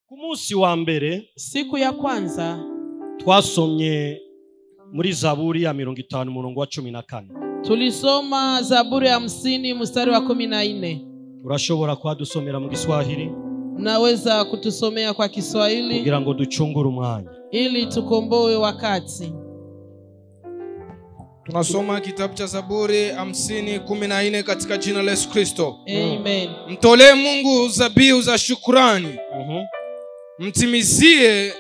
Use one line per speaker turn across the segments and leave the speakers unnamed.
Ku munsi wa mbere,
Siku ya kwanza,
twasomye muri Zaburi ya 50 umurongo wa 14.
Tulisoma Zaburi ya 50 mstari wa 14.
Urashobora kuhadusomera mu Kiswahili?
Naweza kutusomea kwa Kiswahili
kugira ngo ducungure umwanya,
ili tukomboe wakati.
Tunasoma kitabu cha Zaburi 50:14 katika jina la Yesu Kristo.
Amen.
Mtolee Mungu zabihu za shukrani. Mtimizie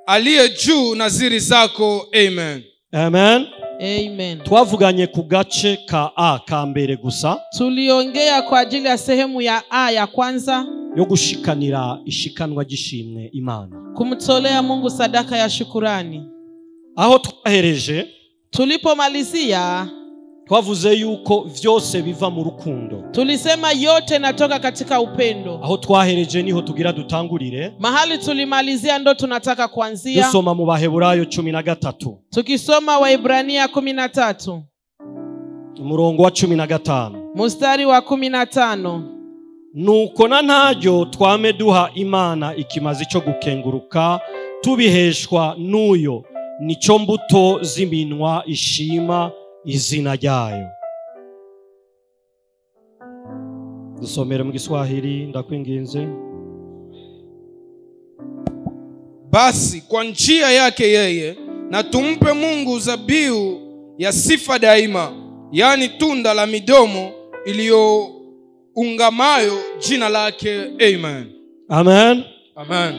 aliye juu naziri zako. Amen.
Amen.
Amen.
Twavuganye ku gace ka A ka mbere gusa.
Tuliongea kwa ajili ya sehemu ya A ya kwanza,
yo gushikanira ishikanwa gishimwe Imana,
kumtolea Mungu sadaka ya shukurani.
Aho twahereje,
tulipomalizia,
twavuze yuko vyose biva mu rukundo.
Tulisema yote natoka katika upendo.
Aho twahereje niho tugira dutangurire.
Mahali tulimalizia ndo tunataka kuanzia.
Dusoma mu Baheburayo 13.
Tukisoma Waebrania 13.
Umurongo wa 15.
Mstari wa 15.
Nuko na ntaryo twame duha Imana ikimazi cyo gukenguruka tubiheshwa n'uyo nico mbuto z'iminwa ishima izina ryayo. Dusomere mu Kiswahili, ndakwinginze.
Basi kwa njia yake yeye na tumpe Mungu zabihu ya sifa daima, yani tunda la midomo iliyoungamayo jina lake. Amen.
Amen.
Amen.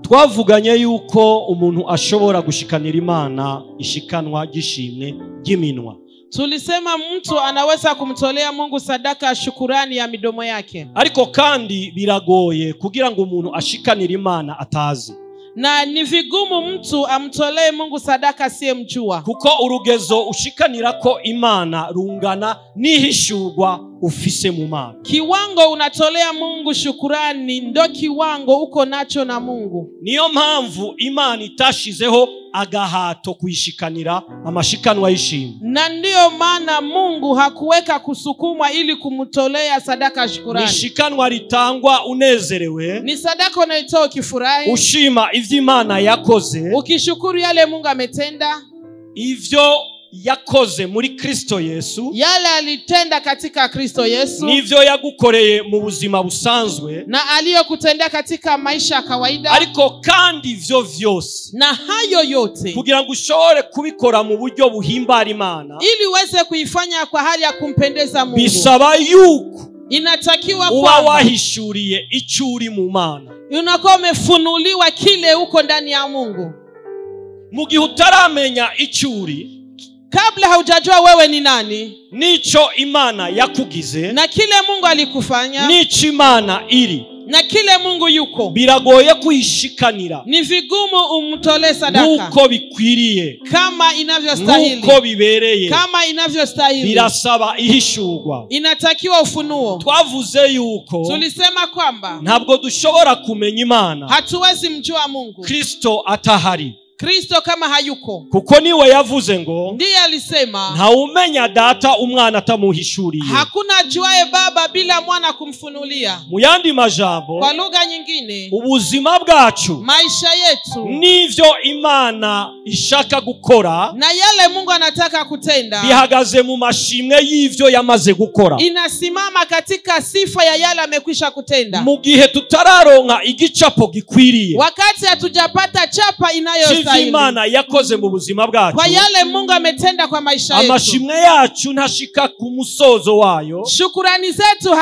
Twavuganye yuko umuntu ashobora gushikanira Imana ishikanwa gishimwe giminwa.
Tulisema mtu anaweza kumtolea Mungu sadaka ya shukurani ya midomo yake.
Ariko kandi biragoye kugira ngo umuntu ashikanire Imana atazi.
Na ni vigumu mtu amtolee Mungu sadaka asiyemjua.
Kuko urugezo ushikanirako Imana rungana n'ihishurwa ufise mu Mana.
Kiwango unatolea Mungu shukurani ndo kiwango uko nacho na Mungu.
Niyo mpamvu Imana itashizeho agahato kuishikanira amashikanwa y'ishimwe.
Na ndiyo maana Mungu hakuweka kusukumwa ili kumtolea sadaka ya shukurani.
Ni shikanwa litangwa unezerewe.
Ni sadaka unaitoa ukifurahi.
Ushima ivyo Imana yakoze.
Ukishukuru yale Mungu ametenda.
Ivyo yakoze muri Kristo Yesu,
yale alitenda katika Kristo Yesu,
nivyo yagukoreye mu buzima busanzwe,
na aliyokutendea katika maisha ya kawaida.
Ariko kandi ivyo vyose,
na hayo yote,
kugira ngo ushobore kubikora mu buryo buhimbara Imana,
ili uweze kuifanya kwa hali ya kumpendeza Mungu,
bisaba yuko
inatakiwa
uba
kwamba
wahishuriye icuri mu Mana,
unakuwa umefunuliwa kile uko ndani ya Mungu.
Mu gihe utaramenya icuri,
kabla haujajua wewe ni nani,
nicho Imana yakugize,
na kile Mungu alikufanya,
nicho Imana iri,
na kile Mungu yuko,
biragoye kuyishikanira.
Ni vigumu umtolee sadaka
nkuko bikwiriye,
kama inavyostahili,
nkuko bibereye,
kama inavyostahili.
Birasaba ihishurwa,
inatakiwa ufunuo.
Twavuze yuko,
tulisema kwamba
ntabwo dushobora kumenya Imana,
hatuwezi mjua Mungu
Kristo atahari.
Kristo kama hayuko.
Kuko niwe yavuze ngo,
ndiye alisema,
ntaumenya data umwana atamuhishuriye.
Hakuna ajuaye baba bila mwana kumfunulia.
Mu yandi majambo,
kwa lugha nyingine,
ubuzima bwacu,
maisha yetu,
nivyo Imana ishaka gukora,
na yale Mungu anataka kutenda,
bihagaze mu mashimwe y'ivyo yamaze gukora,
inasimama katika sifa ya yale amekwisha kutenda.
Mu gihe tutararonka igicapo gikwiriye,
wakati hatujapata chapa inayostahili
Imana yakoze mu buzima bwacu,
kwa yale Mungu ametenda kwa maisha yetu,
amashimwe yacu ntashika ku musozo wayo,
shukurani zetu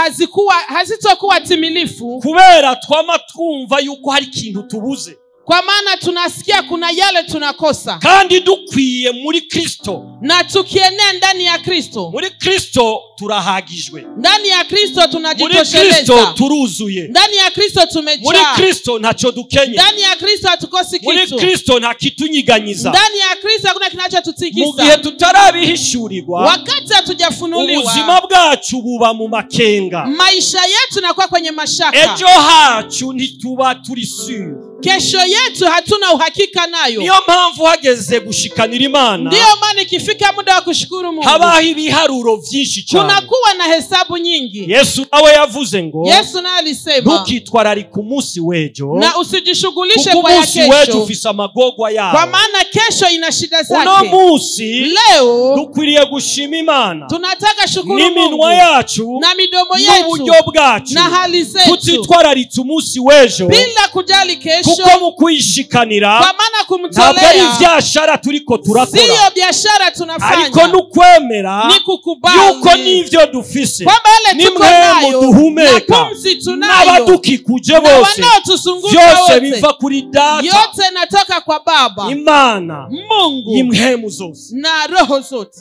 hazitokuwa timilifu,
kubera twama twumva yuko hari ikintu tubuze,
kwa maana tunasikia kuna yale tunakosa,
kandi dukwiye muri Kristo,
na tukienea ndani ya Kristo,
muri Kristo turahagijwe,
ndani ya Kristo tunajitosheleza,
muri Kristo turuzuye,
ndani ya Kristo tumejaa,
muri Kristo ntacyo dukenye,
ndani ya Kristo hatukosi kitu,
muri Kristo nta kitunyiganyiza,
ndani ya Kristo hakuna kinachotutikisa.
Mu gihe tutarabihishurirwa,
wakati hatujafunuliwa,
ubuzima bwacu buba mu makenga,
maisha yetu nakuwa kwenye mashaka,
ejo hacu ntituba turi sure,
Kesho yetu hatuna uhakika nayo.
Niyo mpamvu hageze gushikanira Imana,
ndiyo maana ikifika muda wa kushukuru Mungu
habaho ibiharuro vyinshi cyane,
kunakuwa na hesabu nyingi.
Yesu nawe yavuze ngo,
Yesu naye alisema,
ntukitwararike umunsi w'ejo,
na usijishughulishe
kuko
kwa ya
umunsi w'ejo
kesho,
ufise amagorwa yawo.
kwa maana kesho ina shida zake.
Uno munsi
leo
dukwiriye gushima Imana
tunataka shukuru
n'iminwa
Mungu
yacu
na midomo yetu
n'uburyo bwacu,
na hali zetu,
tutitwararitse umunsi w'ejo,
bila kujali kesho,
kuko mu kuyishikanira
kwa maana
ntabwo ari
kumtolea
ivyashara turiko turakora,
siyo biashara tunafanya,
ariko n'ukwemera
ni kukubali
yuko n'ivyo dufise
kwamba yale tuko
n'impwemu
nayo
duhumeka
na pumzi tunayo
n'abadukikuje
na
bose,
wanaotuzunguka
vyose
wote,
biva kuri Data
yote natoka kwa Baba
Imana
Mungu
y'impwemu zose.
na roho zote.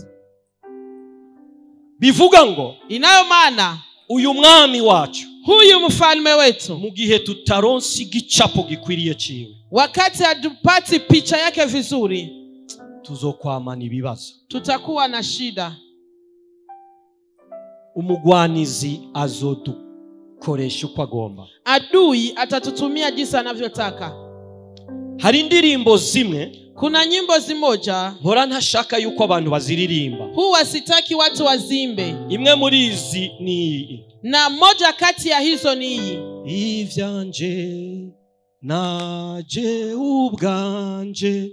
Bivuga ngo
Inayo maana
uyu mwami wacu,
huyu mfalme wetu,
mu gihe tutaronse igicapo gikwiriye ciwe,
wakati hatupati picha yake vizuri,
tuzokwamana ibibazo,
tutakuwa na shida.
Umugwanizi azodukoresha uko agomba.
Adui atatutumia jinsi anavyotaka.
Hari indirimbo zimwe,
kuna nyimbo zimoja
mpora ntashaka yuko abantu baziririmba,
huwa sitaki watu wazimbe.
Imwe muri izi ni iyi,
na moja kati ya hizo ni iyi:
ivyanje naje ubwanje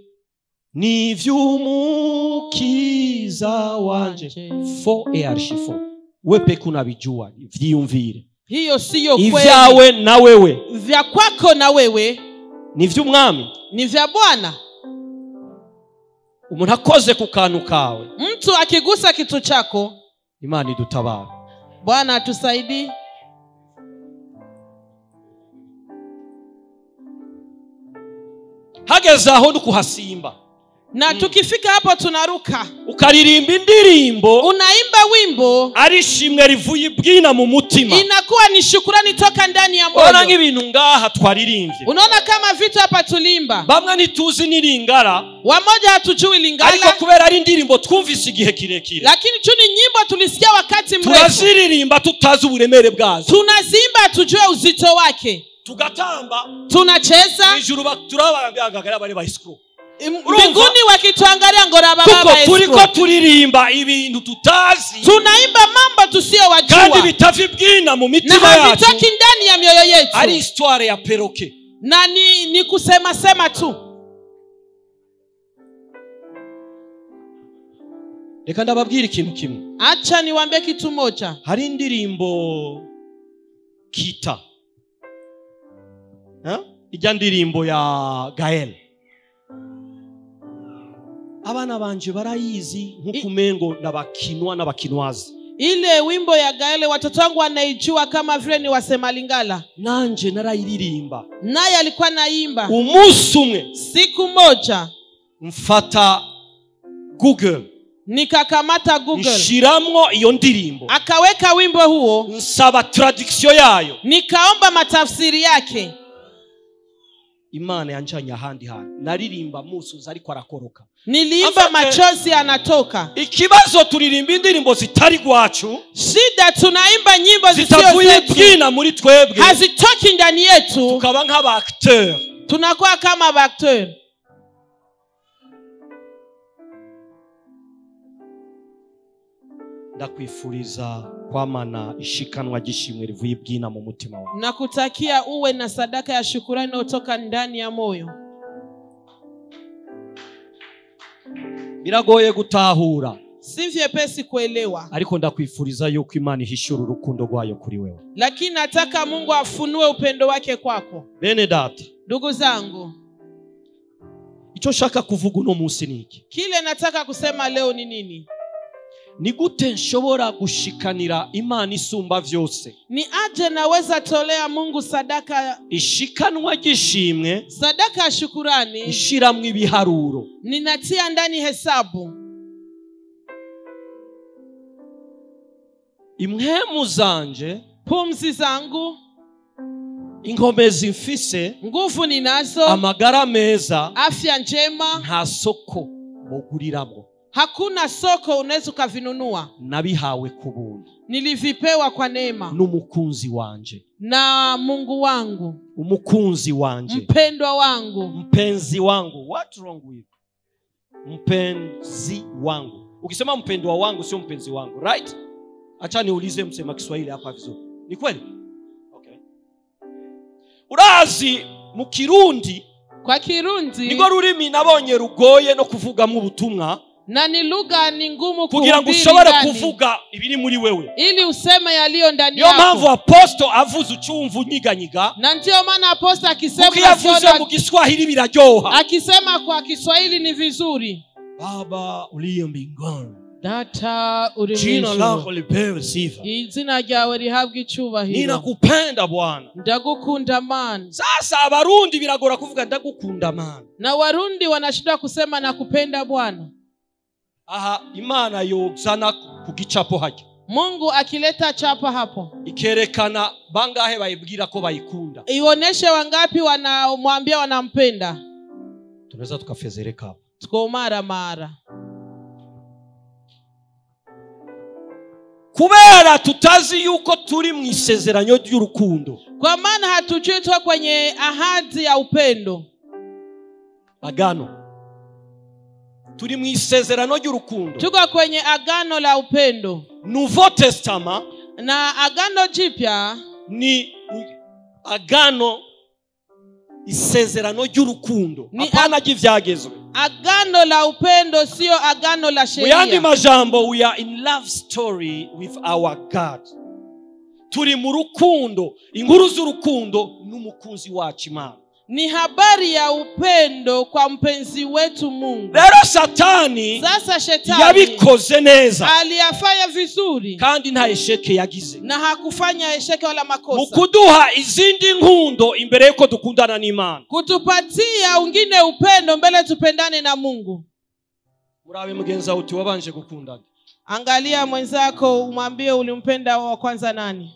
ni vy'umukiza wanje. Fo e archifo, we peke unabijua, vyiyumvire.
Hiyo siyo kweli.
Ivyawe na wewe,
vya kwako na wewe
ni vy'umwami,
ni vya Bwana.
Umuntu akoze ku kantu kawe,
mtu akigusa kitu chako,
Imana idutabara.
Bwana atusaidie.
Hageze aho nukuhasimba,
na tukifika hapo tunaruka.
Ukaririmba indirimbo,
unaimba wimbo,
ari ishimwe rivuye ibwina mu mutima,
inakuwa ni shukrani toka ndani ya moyo.
Urabona nk'ibintu ngaha twaririmbye,
unaona kama vitu hapa tulimba,
bamwe ntituzi n'ilingara,
wamoja hatujui lingala,
ariko kubera ari indirimbo twumvise igihe kirekire,
lakini tu ni nyimbo tulisikia wakati mrefu,
turaziririmba tutazi uburemere bwazo,
tunazimba hatujue uzito wake,
tugatamba,
tunacheza,
ijuru turabagagara bari bayisikuru
mbinguni wakituangalia ngora baba
kuko turiko turirimba ibintu tutazi,
tunaimba mambo tusiyowajua,
kandi bitava ibwina mu mitima
na
yacu,
havitoki ndani ya mioyo yetu,
ari histoire ya peroke,
na ni kusema sema tu.
Reka ndababwira ikintu kimwe.
Acha niwaambie kitu moja.
Hari indirimbo kita, ijya ndirimbo ya Gael, abana banje barayizi nkukumengo nabakinwa n'abakinwazi.
Ile wimbo ya Gaele watoto wangu wanaijua kama vile ni wasema Lingala.
Nanje narayiririmba,
naye alikuwa naimba.
Umunsi umwe,
siku moja,
mfata Google,
nikakamata Google,
nshiramwo iyo ndirimbo,
akaweka wimbo huo,
nsaba traduction yayo,
nikaomba matafsiri yake.
Imana yanjanye ahandi hantu, naririmba musozi ariko arakoroka,
niliimba machozi anatoka.
Ikibazo turirimba indirimbo zitari gwacu,
shida tunaimba nyimbo
zitavuye bwina muri twebwe,
hazitoki ndani yetu,
tukaba nk'aba acteur,
tunakuwa kama ba acteur.
Ndakwifuriza kwamana ishikanwa gishimwe rivuye ibwina mu mutima wawe.
Nakutakia uwe na sadaka ya shukrani inayotoka ndani ya moyo.
Biragoye gutahura,
si vyepesi kuelewa,
ariko ndakwifuriza yuko Imana ihishura urukundo rwayo kuri wewe.
Lakini nataka Mungu afunue upendo wake kwako.
Bene data,
ndugu zangu,
icyo nshaka kuvuga uno munsi ni iki?
Kile nataka kusema leo ni nini?
Ni gute nshobora gushikanira Imana isumba vyose?
Ni aje naweza tolea Mungu sadaka,
ishikanwa gishimwe,
sadaka ya shukurani,
ishiramwe ibiharuro,
ninatia ndani hesabu.
Impwemu zanje,
pumzi zangu,
inkomezi mfise,
nguvu ninazo,
amagara meza,
afya njema,
nta soko muguriramwo,
hakuna soko unaweza ukavinunua.
Nabihawe ku buntu,
nilivipewa kwa neema,
n'umukunzi wanje,
Na Mungu wangu.
Umukunzi wanje.
Mpendwa wangu.
Mpenzi wangu. What wrong with? Mpenzi wangu. Ukisema mpendwa wangu sio mpenzi wangu, right? Acha niulize msema Kiswahili hapa vizuri. Ni kweli? Okay. Urazi mu Kirundi,
kwa Kirundi
niko rurimi nabonye rugoye no kuvuga mu butumwa,
na ni lugha ni ngumu
kugira ngo ushobore kuvuga ibiri muri wewe,
ili useme yaliyo ndani
Niyo
yako.
mpamvu aposto avuze ucumvu nyiganyiga,
na ndio maana aposto akisema
ukiyavuze mu Kiswahili biraryoha,
akisema kwa Kiswahili ni vizuri.
Baba uliye mbinguni,
Data uri
jina
mw'ijuru,
lako lipewe sifa,
izina ryawe rihabwe icyubahiro,
ninakupenda Bwana.
Ndagukunda Mana.
Sasa abarundi biragora kuvuga ndagukunda Mana,
na Warundi wanashindwa kusema nakupenda Bwana.
Aha, Imana yozana kugicapo hajya,
Mungu akileta chapa hapo,
ikerekana bangahe bayibwira ko bayikunda,
ioneshe wangapi wanamwambia wanampenda.
Tunaweza tukafezereka hapo,
tuko mara mara.
Kubera tutazi yuko turi mu isezeranyo ry'urukundo,
kwa maana hatujui tuko kwenye ahadi ya upendo.
Agano. Turi mu isezerano ry'urukundo.
Tuko kwenye agano la upendo.
Nouveau Testament
na agano jipya
ni agano isezerano ry'urukundo, hapana ry'ivyagezwe.
Agano la upendo sio agano la sheria.
Muyandi majambo, we are in love story with our God. Turi mu rukundo, inkuru z'urukundo n'umukunzi wacu Imana.
Ni habari ya upendo kwa mpenzi wetu Mungu.
Rero Satani,
sasa shetani
yabikoze neza,
aliyafanya vizuri,
kandi nta esheke yagize,
na hakufanya esheke wala makosa.
Mukuduha izindi nkundo imbere yuko dukundana n'Imana,
kutupatia ungine upendo mbele tupendane na Mungu.
Murabe mugenza uti wabanje gukundana.
Angalia mwenzako umwambie ulimpenda wa kwanza nani?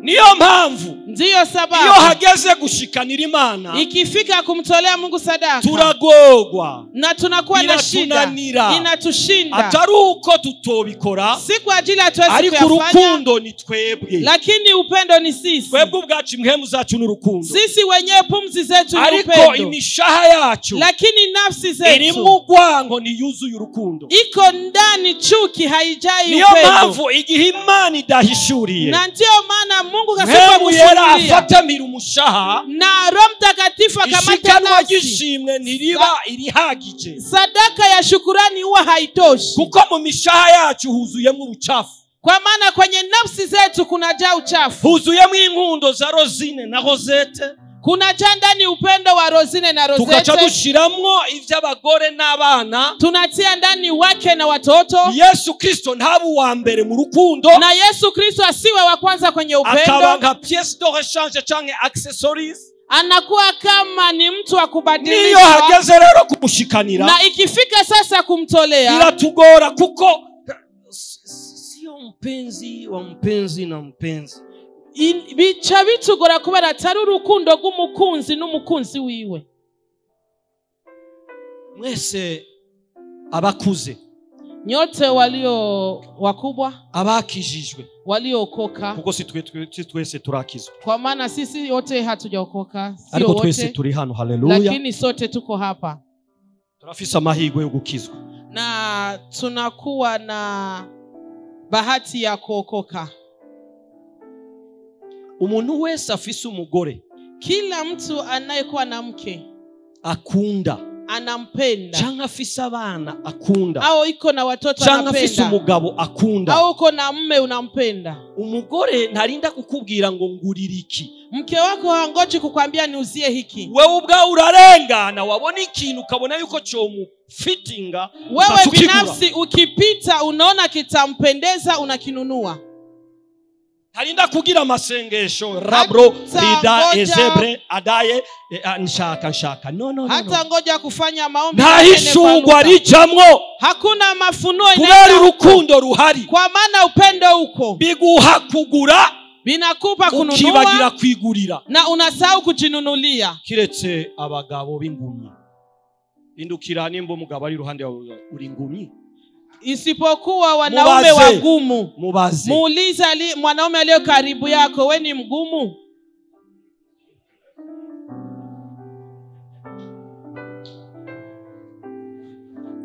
Niyo mpamvu,
ndiyo sababu,
iyo hageze gushikanira Imana,
ikifika kumtolea Mungu sadaka,
turagogwa
na tunakuwa na shida, inatushinda.
Atari uko tutobikora,
si kwa ajili hatuwezi
ariko
kuyafanya,
urukundo ni twebwe,
lakini upendo ni sisi.
Twebwe ubwacu impwemu zacu n'urukundo,
sisi wenyewe pumzi zetu ni
ariko
upendo,
imishaha yacu,
lakini nafsi zetu
irimo urwango ntiyuzuye urukundo,
iko ndani chuki haijai
Niyo
upendo.
mpamvu igihe Imana idahishuriye,
na ndio maana Mungu kasema
kufunulia, afatamira umushaha,
na Roho Mtakatifu akamata nafsi,
ishimwe ntiriba irihagije,
sadaka ya shukurani huwa haitoshi,
kuko mu mishaha yacu huzuyemo ubuchafu,
kwa maana kwenye nafsi zetu kunajaa uchafu,
huzuyemo inkundo za Rosine na Rosette,
kunajaa ndani upendo wa Rosine na Rosette,
tukaca dushiramwo ivy'abagore n'abana,
tunatia ndani wake na watoto.
Yesu Kristo ntabu wa mbere mu rukundo,
na Yesu Kristo asiwe wa kwanza kwenye upendo,
akaba nka pièce de rechange canke accessories,
anakuwa kama ni mtu wa kubadilishwa.
Niyo hageze rero kumushikanira,
na ikifika sasa kumtolea,
biratugora kuko sio mpenzi wa mpenzi na mpenzi,
bica bitugora kubera atari urukundo rw'umukunzi n'umukunzi wiwe.
Mwese abakuze,
nyote walio wakubwa,
abakijijwe,
waliookoka,
kuko si twese turakizwa,
kwa maana sisi wote hatujaokoka, sio
ariko twese
wote
turi hano, haleluya,
lakini sote tuko hapa,
turafise amahirwe yo gukizwa,
na tunakuwa na bahati ya kuokoka.
Umuntu wese afise umugore,
kila mtu anayekuwa na mke
akunda,
anampenda,
canke afise abana akunda,
au iko na watoto
canke
anapenda,
afise umugabo akunda,
au uko na mume unampenda.
Umugore ntarinda kukubwira ngo ngurira iki,
mke wako hangoji kukwambia niuzie hiki.
Wewe ubwawe urarengana, wabona ikintu ukabona yuko cyomufitinga,
wewe binafsi ukipita unaona kitampendeza unakinunua.
Harinda kugira amasengesho rabro rida ezebre adaye nshaka nshaka, no no no,
hata ngoja kufanya maombi,
ntahishurwa rijamwo,
hakuna mafunuo
kubera urukundo ruhari,
kwa maana upendo uko,
biguha kugura,
binakupa kununua,
ukibagira kwigurira,
na unasahau kujinunulia.
Kiretse abagabo b'ingumyi, indukira nimba umugabo ari iruhande yawe uri ingumyi,
Isipokuwa wanaume wagumu.
Mubaze.
Muulize mwanaume aliye karibu yako, we ni mgumu?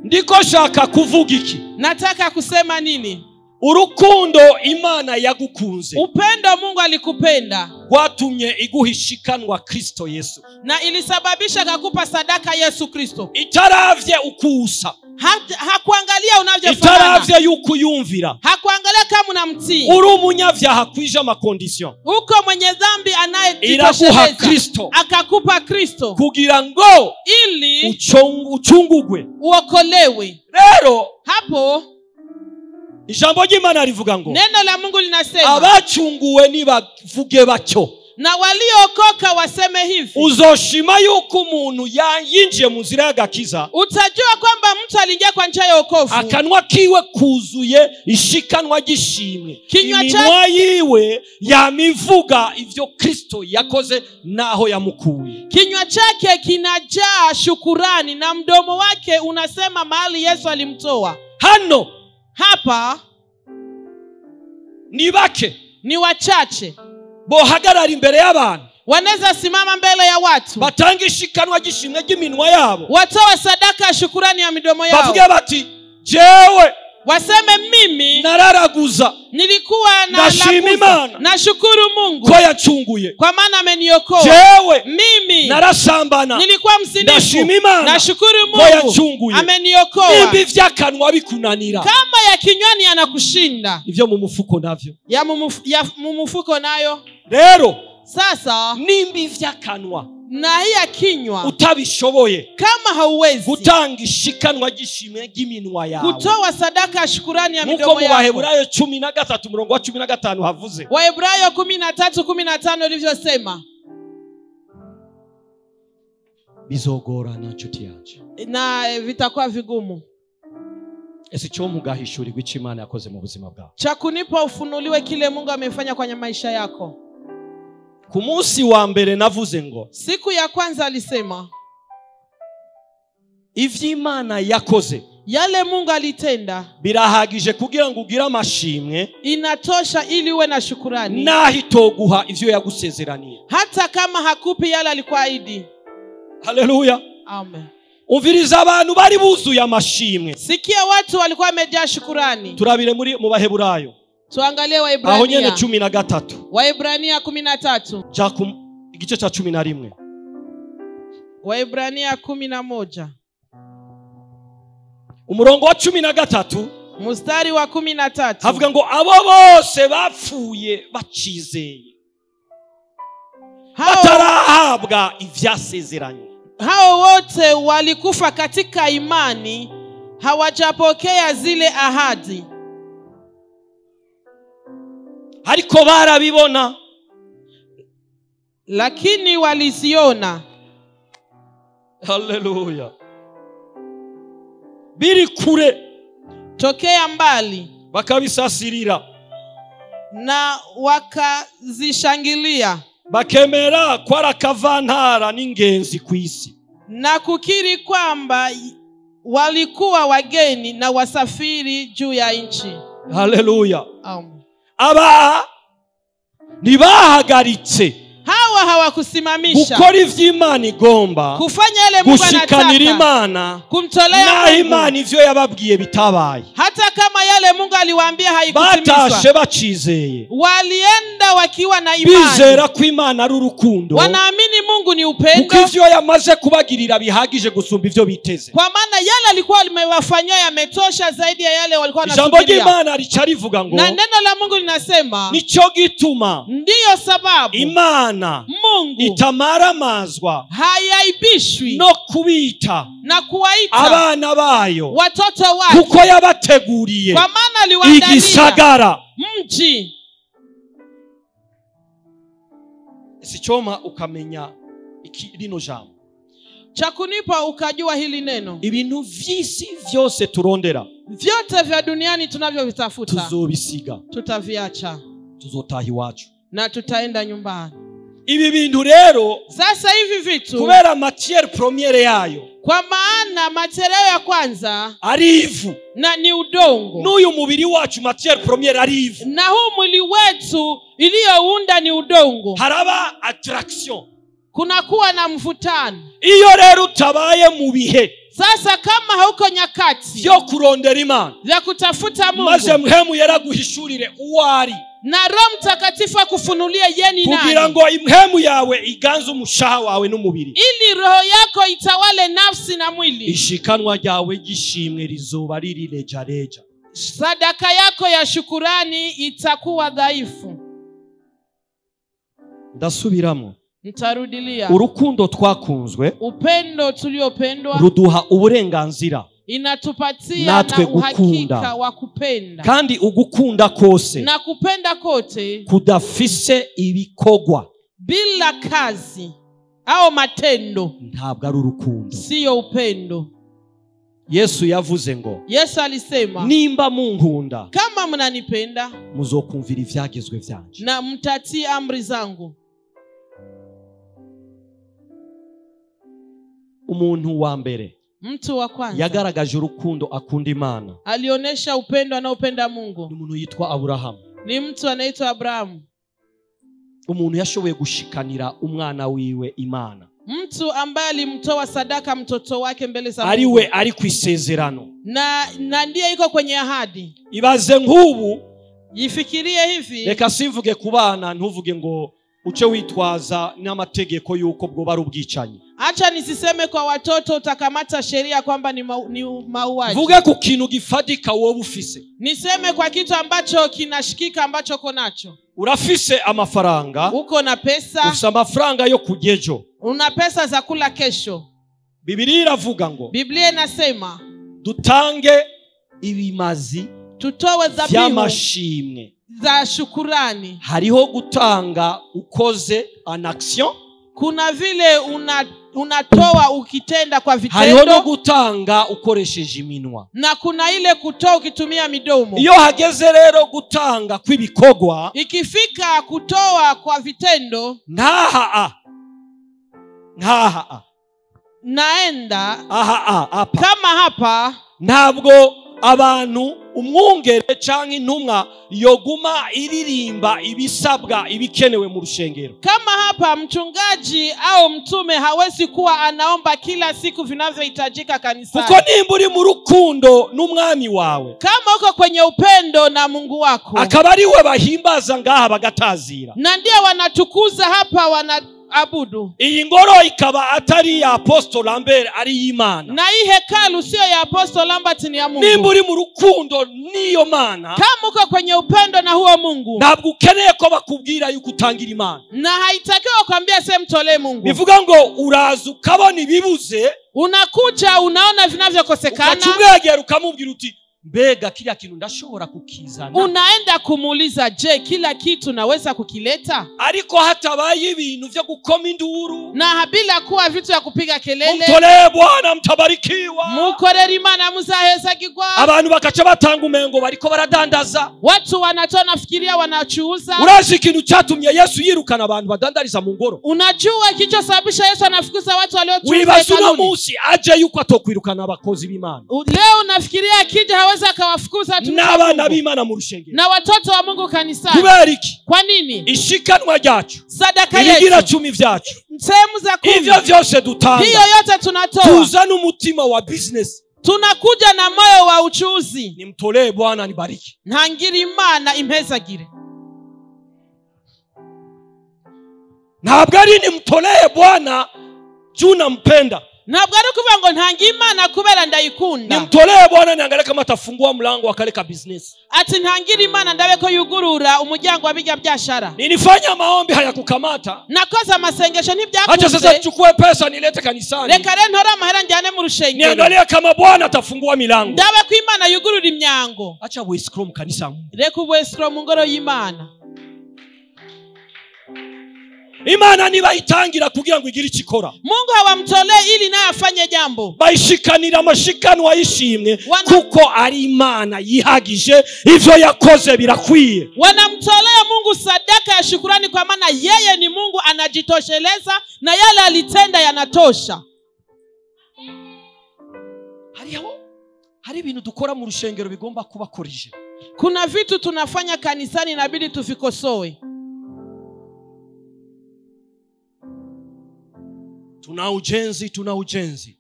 Ndiko shaka kuvuga iki?
Nataka kusema nini?
Urukundo Imana yagukunze.
Upendo Mungu alikupenda.
Gwatumye iguhishikanwa Kristo Yesu.
Na ilisababisha akakupa sadaka Yesu Kristo.
Itaravye ukusa.
Hakuangalia unavyofanana.
Itaravye yukuyumvira.
Hakuangalia kama unamtii.
Uri umunyavyaha kwije ama condition.
Uko mwenye dhambi anayejitosheleza.
Iraguha Kristo.
Akakupa Kristo.
Kugira ngo
ili
uchungugwe.
Uokolewe.
Rero
hapo
ijambo ry'Imana rivuga ngo
neno la Mungu linasema
abacunguwe nibavuge batyo
na waliookoka waseme hivi.
Uzoshima yuko umuntu yinjiye mu nzira y'agakiza.
Utajua kwamba mtu aliingia kwa njia ya wokovu.
Akanwa kiwe kuzuye ishikanwa gishimwe. Iminwa yiwe yamivuga ivyo Kristo yakoze naho yamukuye.
Kinywa chake kinajaa shukurani na mdomo wake unasema mahali Yesu alimtoa.
Hano
hapa
ni bake,
ni wachache
bohagarara imbere y'abantu,
wanaweza simama mbele ya watu,
batanga ishikanwa gishimwe ry'iminwa yabo,
watoa sadaka ya shukurani ya midomo yao,
bavuge bati jewe,
waseme mimi
nararaguza,
nilikuwa na nashukuru Mungu
ko yacunguye,
kwa maana ameniokoa.
Jewe
mimi
narasambana,
nilikuwa mzinifu, nashukuru Mungu ameniokoa.
Nimbi vyakanwa bikunanira,
kama ya kinywani yanakushinda,
ivyo mu mufuko navyo,
ya mumufuko nayo.
Rero
sasa
nimbi vyakanwa
na hii ya kinywa
utabishoboye,
kama hauwezi
gutanga ishikanwa gishimwe ry'iminwa yawe,
kutoa sadaka ya shukurani ya midomo
yako,
yako.
Wahebrayo 13 murongo wa 15 havuze.
Wahebrayo 13:15 ilivyosema.
Bizogorana nshuti yanje,
na vitakuwa vigumu.
Ese cyo mugahishurirwa icyo Imana yakoze mu buzima bwawe,
cha kunipa ufunuliwe kile Mungu amefanya kwenye maisha yako.
Ku munsi wa mbere navuze ngo,
siku ya kwanza alisema
ivy'Imana yakoze,
yale Mungu alitenda,
birahagije kugira ngo ugire amashimwe,
inatosha ili uwe na shukurani,
naho itoguha ivyo yagusezeraniye,
hata kama hakupi yale alikuahidi.
Haleluya,
amen.
Umviriza abantu bari buzuye amashimwe.
Sikia watu walikuwa wamejaa shukurani.
Turabire muri mu Baheburayo.
Tuangalie Waebrania.
Aho nyene 13.
Waebrania 13.
Ja igice cha 11.
Waebrania 11.
Umurongo wa 13.
Mstari wa 13.
Havuga ngo abo bose bapfuye bacizeye, batarahabwa ivyasezeranye.
Hao wote walikufa katika imani, hawajapokea zile ahadi.
Ariko barabibona,
lakini waliziona.
Haleluya. Biri kure,
tokea mbali,
bakabisasirira
na wakazishangilia,
bakemera ko ari akavantara n'ingenzi kw'isi,
na kukiri kwamba walikuwa wageni na wasafiri juu ya nchi.
Haleluya.
Amen.
Aba ntibahagaritse,
hawa hawakusimamisha
gukora ivy'Imana igomba,
kufanya yale Mungu
gushikanira
anataka,
Imana,
kumtolea
naho
Mungu,
Imana ivyo yababwiye bitabaye,
hata kama yale Mungu aliwaambia haikutimizwa.
Batashe bacizeye,
walienda wakiwa na imani,
bizera ko Imana ari urukundo,
wanaamini Mungu ni upendo,
kuko ivyo yamaze kubagirira bihagije gusumba ivyo biteze.
Kwa maana yale alikuwa amewafanyia yametosha zaidi ya yale walikuwa
Ijambo
wanasubiria.
ry'Imana rica rivuga ngo,
na neno la Mungu linasema,
nico gituma,
ndiyo sababu
Imana
Mungu
itamaramazwa,
hayaibishwi
no kubita
na kuwaita
abana bayo,
watoto wake,
kuko yabateguriye
kwa maana aliwaandalia
igisagara,
mji.
Sichoma ukamenya iki rino jambo,
cha kunipa ukajua hili neno,
ibintu vy'isi vyose turondera,
vyote vya duniani tunavyovitafuta,
tuzobisiga,
tutaviacha,
tuzotaha iwacu
na tutaenda nyumbani.
Ibi bintu rero
sasa hivi vitu
kubera matière première yayo,
kwa maana material ya kwanza
ari ivu,
na ni udongo,
n'uyu mubiri wacu matière première ari ivu,
na huu mwili wetu iliyounda ni udongo,
haraba attraction,
kunakuwa na mvutano.
Iyo rero utabaye mu bihe
sasa kama hauko nyakati
vyo kurondera Imana
vya kutafuta Mungu,
maze mpemu yaraguhishurire uwo ari,
na Roho Mtakatifu akufunulie yeye ni nani,
kugira ngo impemu yawe iganze umushaha wawe n'umubiri,
ili roho yako itawale nafsi na mwili,
ishikanwa ryawe gishimwe rizoba riri reja reja,
sadaka yako ya shukurani itakuwa dhaifu.
Ndasubiramo,
nitarudilia.
Urukundo twakunzwe,
upendo tuliopendwa,
ruduha uburenganzira
inatupatia
natwe
na uhakika
gukunda
wa kupenda,
kandi ugukunda kose
na kupenda kote
kudafise ibikogwa
bila kazi au matendo
ntabwo ari urukundo,
siyo upendo.
Yesu yavuze ngo,
Yesu alisema,
nimba munkunda,
kama mnanipenda,
muzokumvira ivyagezwe vyanje,
na mtatii amri zangu.
Umuntu wa mbere,
mtu wa kwanza
yagaragaje urukundo akunda Imana,
alionesha upendo anaopenda Mungu,
ni umuntu yitwa Abrahamu.
Ni mtu anaitwa Abrahamu.
Umuntu yashoboye gushikanira umwana wiwe Imana,
mtu ambaye alimtoa sadaka mtoto wake mbele za Mungu,
ariwe ari kwisezerano,
na ndiye iko kwenye ahadi.
Ibaze nk'ubu,
jifikirie hivi,
reka simvuge kubana, ntuvuge ngo uce witwaza n'amategeko yuko bwo bari ubwicanyi.
Acha nisiseme kwa watoto utakamata sheria kwamba ni mauaji.
Vuga ku kintu gifadika wowe ufise.
Niseme kwa kitu ambacho kinashikika ambacho uko nacho.
Urafise amafaranga,
uko na pesa,
ufise amafaranga yo kujejo,
una pesa za kula kesho.
Biblia iravuga ngo,
Biblia inasema
dutange ibimazi,
tutoe dhabihu
vy'amashimwe
za shukurani.
Hariho gutanga ukoze en action,
kuna vile unatoa ukitenda kwa vitendo,
hariho no gutanga ukoresheje iminwa,
na kuna ile kutoa ukitumia midomo.
Iyo hageze rero gutanga kw'ibikogwa,
ikifika kutoa kwa vitendo,
nkaha nkaha
naenda
aha hapa,
kama hapa,
ntabwo abantu umwungere canke intumwa yoguma iririmba ibisabwa ibikenewe mu rushengero.
Kama hapa mchungaji au mtume hawezi kuwa anaomba kila siku vinavyohitajika kanisani.
Kuko nimba uri mu rukundo n'umwami wawe,
kama uko kwenye upendo na Mungu wako,
akaba ari we bahimbaza ngaha bagatazira,
na ndiye wanatukuza hapa wanaabudu.
Iyi ngoro ikaba atari ya Apostle Lambert, ari y'Imana.
Na hii hekalu sio ya Apostle Lambert, ni ya Mungu.
Nimba uri mu rukundo niyo Mana,
kama uko kwenye upendo na huo Mungu,
ntabwo ukeneye ko bakubwira yuko utangira Imana,
na haitakiwa kukwambia sema mtolee Mungu.
Bivuga ngo uraza ukabona ibibuze,
unakuja unaona vinavyokosekana,
ukacumwegera ukamubwira uti mbega kila kintu ndashobora kukizana.
Unaenda kumuuliza, je, kila kitu naweza kukileta?
Ariko hatabaye ibintu vyo gukoma induru,
na bila kuwa vitu ya kupiga kelele,
mtolee Bwana mtabarikiwa,
mukorere Imana muzahezagirwa.
Abantu bakaca batanga umengo bariko baradandaza,
watu wanatoa nafikiria wanachuuza.
Urazi ikintu cyatumye Yesu yirukana abantu badandariza mu ngoro?
Unajua kilichosababisha Yesu anafukuza watu waliochuuza
Wibaza uno
hekaluni?
munsi aje yuko atokwirukana abakozi b'Imana.
Leo unafikiria akija hawezi akawafukuza watu
n'abana b'Imana mu rushengero,
na watoto wa Mungu kanisani.
Kubera iki?
Kwa nini?
Ishikanwa ryacu,
sadaka
ibigira
yetu,
cumi vyacu,
sehemu za kumi,
ivyo vyose dutanga,
hiyo yote tunatoa,
tuzana umutima wa business,
tunakuja na moyo wa uchuuzi.
Nimtolee Bwana nibariki,
ntangira Imana impezagire.
Ntabwo ari nimtolee Bwana juu nampenda,
ntabwo ari kuvuga ngo ntangira Imana kubera ndayikunda.
Nimtolee Bwana niangalie kama atafungua mlango akaleka business.
Ati ntangira Imana ndabe ko yugurura umuryango wa bijya byashara.
Nilifanya maombi hayakukamata,
nakoze amasengesho ntibyakunze.
Acha sasa nichukue pesa nilete kanisani,
reka rero ntore amahera njyane mu rushengero,
niangalie kama Bwana atafungua milango,
ndabe ko Imana yugurura imyango.
Acha wescrow mu kanisa,
reka ubwescrow mu ngoro y'Imana.
Imana nibayitangira kugira ngo igire ikikora.
Mungu hawamtolee ili naye afanye jambo.
Bayishikanira amashikanwa yishimwe kuko ari Imana yihagije, ivyo yakoze birakwiye.
Wanamtolea Mungu sadaka ya shukrani kwa maana yeye ni Mungu anajitosheleza na yale alitenda yanatosha.
Hari ibintu dukora mu rushengero bigomba kuba korije.
Kuna vitu tunafanya kanisani inabidi tuvikosoe.
Tuna ujenzi, tuna ujenzi.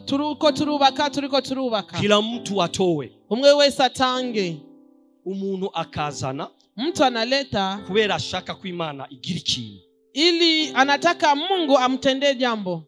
Turuko turubaka, turiko turubaka.
Kila mtu atowe.
Umwe wese atange.
Umuntu akazana.
Mtu analeta
kubera ashaka ko Imana igira ikintu.
Ili anataka Mungu amtendee jambo.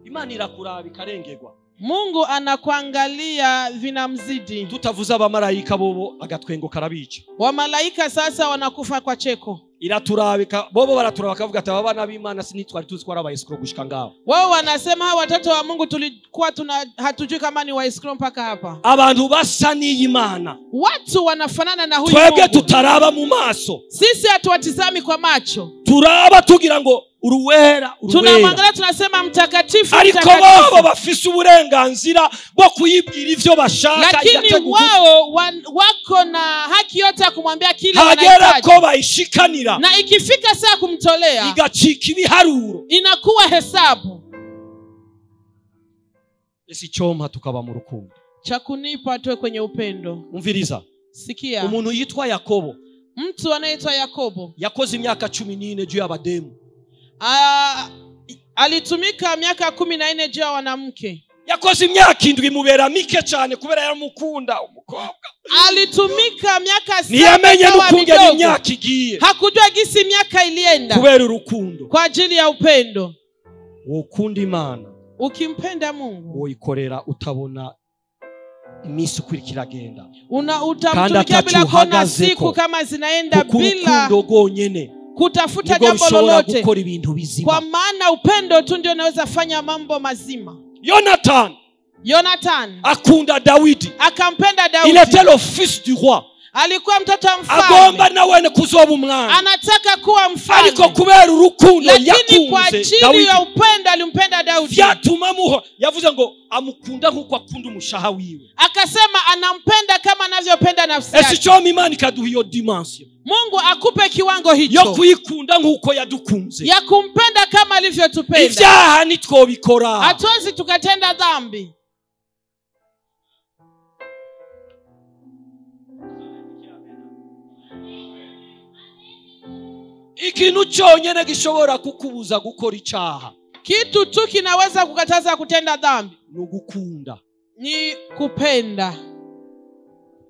Imana irakuraba ikarengerwa.
Mungu anakuangalia vinamzidi.
Tutavuza abamarayika bobo agatwengo karabica.
Wamalaika sasa wanakufa kwa cheko.
Iraturabika bobo baraturaba bakavuga ati abana b'Imana sinitwari tuzi ko ari abayesikro gushika ngaho.
Wao wanasema hawa watoto wa Mungu tulikuwa hatujui kama ni wayesikro mpaka hapa.
Abantu basa n'Imana.
Watu wanafanana na huyu
Twebwe
Mungu.
Tutaraba mu maso.
Sisi hatuwatizami kwa macho.
Turaba tugira ngo uruwera, uruwera.
Tunamwangalia tunasema mtakatifu,
ariko
mtakatifu.
Bobo bafise uburenganzira bwo kuyibwira ivyo bashaka.
Lakini wao wako na haki yote ya kumwambia kile
wanahitaji.
Hagera
ko bayishikanira.
Na ikifika saa kumtolea
igacika ibiharuro.
Inakuwa hesabu.
Esi choma tukaba mu rukundo.
Cha kunipa tuwe kwenye upendo.
Umviriza.
Sikia.
Umuntu yitwa Yakobo.
Mtu anaitwa Yakobo.
Yakoze imyaka 14 juu y'abademu.
Alitumika miaka 14 juu ya wanamke.
Yakoze imyaka 7 mubera mike cyane kubera yaramukunda umukobwa.
Alitumika miaka 7.
Ntiyamenye n'ukungena imyaka igiye.
Hakujua gisi miaka ilienda.
Kubera urukundo.
Kwa ajili ya upendo.
Ukunda Imana.
Ukimpenda Mungu.
Uyikorera utabona iminsi uko iragenda.
Utamtumikia bila kuona siku kama zinaenda bila kutafuta jambo lolote. Kwa maana upendo tu ndio unaweza fanya mambo mazima. Jonathan
akunda Dawidi.
Akampenda Daudi.
Il était le fils du roi.
Alikuwa mtoto wa mfalme.
Agomba nawe kuzoba umwami.
Anataka kuwa mfalme.
Ariko kubera urukundo
yakunze kwa
Dawidi.
Ajili ya upendo alimpenda Daudi.
Vyatuma muho yavuze ngo amukunda nkuko akunda umushaha wiwe.
Akasema anampenda kama anavyopenda nafsi yake.
Ese cyo Imana ikaduha iyo dimension.
Mungu akupe kiwango hicho.
Yo kuikunda nkuko yadukunze.
Ya kumpenda kama alivyotupenda.
Ivyaha nitwobikora.
Hatuwezi tukatenda dhambi.
Ikintu cyonyene gishobora kukubuza gukora icaha.
Kitu tu kinaweza kukataza kutenda dhambi.
Nugukunda.
Ni kupenda.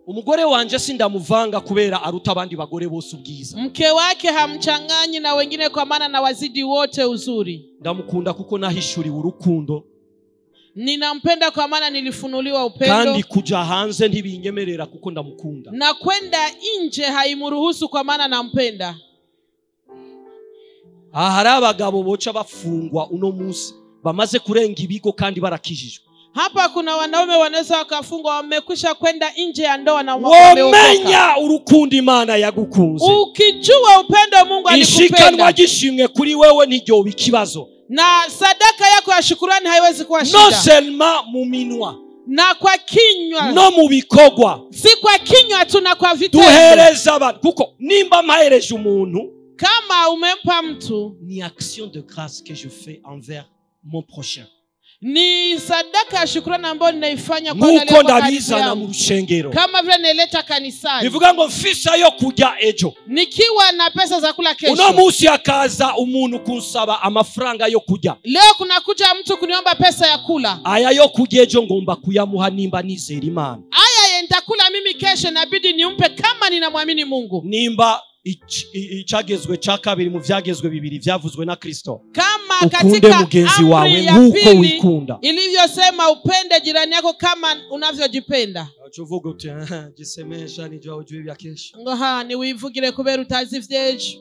Umugore wanje sindamuvanga kubera aruta abandi bagore bose ubwiza.
Mke wake hamchanganyi na wengine kwa maana na wazidi wote uzuri.
Ndamukunda kuko nahishuriwe urukundo.
Ninampenda kwa maana nilifunuliwa upendo.
Kandi kuja hanze ntibinyemerera kuko ndamukunda.
Na kwenda nje haimruhusu kwa maana nampenda.
Ahari abagabo boca bafungwa uno munsi bamaze kurenga ibigo kandi barakijijwe.
Hapa kuna wanaume wanaweza wakafungwa wamekwisha kwenda nje ya ndoa na wameokoka.
Womenya urukundo Imana yagukunze.
Ukijua upendo Mungu alikupenda.
Ishikanwa gishimwe kuri wewe ntiryo ikibazo.
Na sadaka yako ya shukrani haiwezi kuwa shida.
Non seulement mu minwa.
Na kwa kinywa.
No mu bikogwa.
Si kwa kinywa tu na kwa vitendo.
Duhereza abantu kuko nimba mpahereje umuntu.
Kama umempa mtu,
ni action de grâce que je fais envers mon prochain.
Ni sadaka ya shukrani ambayo ninaifanya kwa
nkuko ndabizana mu rushengero.
Kama vile nileta kanisani.
Bivuga ngo mfisa yo kujya ejo.
Nikiwa na pesa za kula kesho.
Uno munsi akaza umuntu kunsaba amafaranga yo kujya.
Leo kunakuja mtu kuniomba pesa ya kula.
Aya yo kujya ejo ngomba kuyamuha nimba nizera Imana.
Aya nitakula mimi kesho inabidi nimpe kama ninamwamini Mungu.
Nimba icyagezwe cya kabiri mu vyagezwe bibiri vyavuzwe na Kristo.
Kama katika
mugenzi wawe nkuko wikunda.
Ilivyosema upende jirani yako kama unavyojipenda.
Ucuvuga uti jisemesha nijua ujui vya kesho.
Ngoha ni wivugire kubera utazi vyejo.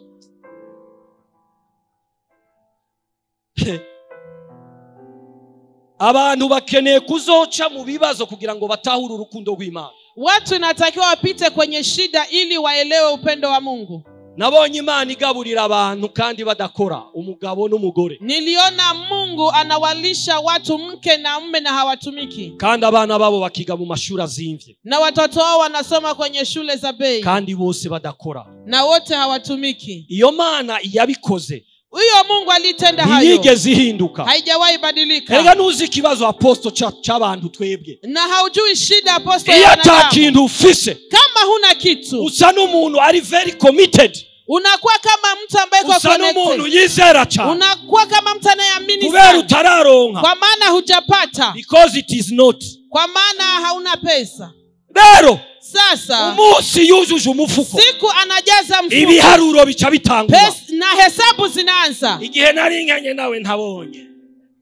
Abantu bakeneye kuzoca mu bibazo kugira ngo batahure urukundo rw'Imana.
Watu inatakiwa wapite kwenye shida ili waelewe upendo wa Mungu.
Nabonye Imana igaburira abantu kandi badakora, umugabo n'umugore.
Niliona Mungu anawalisha watu mke na mume na hawatumiki.
Kandi abana babo bakiga mu mashuri azimvye.
Na watoto wao wanasoma kwenye shule za bei.
Kandi bose badakora.
Na wote hawatumiki.
Iyo Mana yabikoze.
Huyo Mungu alitenda hayo.
Ntiyigeze ihinduka.
Haijawahi badilika.
Erega nuzi ikibazo aposto c'abantu twebwe.
Na haujui shida aposto
ya
wanadamu.
Iyo atakintu ufise.
Kama huna kitu.
Usa n'umuntu ari very committed.
Unakuwa kama mtu ambaye kwa
connected. Usa yizera cyane.
Unakuwa kama mtu anayeamini
sana. Kubera utararonka.
Kwa maana hujapata.
Because it is not.
Kwa maana hauna pesa.
Rero
sasa
umunsi yujuje umufuko.
Siku anajaza mfuko.
Ibiharuro bica bitangura.
Na hesabu zinaanza.
Igihe naringanye nawe ntabonye.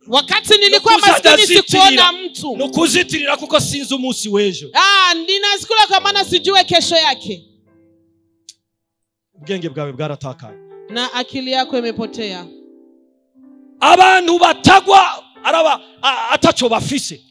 Wakati nilikuwa maskini sikuona mtu.
Nukuzitirira kuko sinzi umunsi w'ejo.
Ninazikula kwa maana sijue kesho yake.
Ubwenge bwawe bwaratakaye.
Na akili yako imepotea.
Abantu batagwa araba ataco bafise.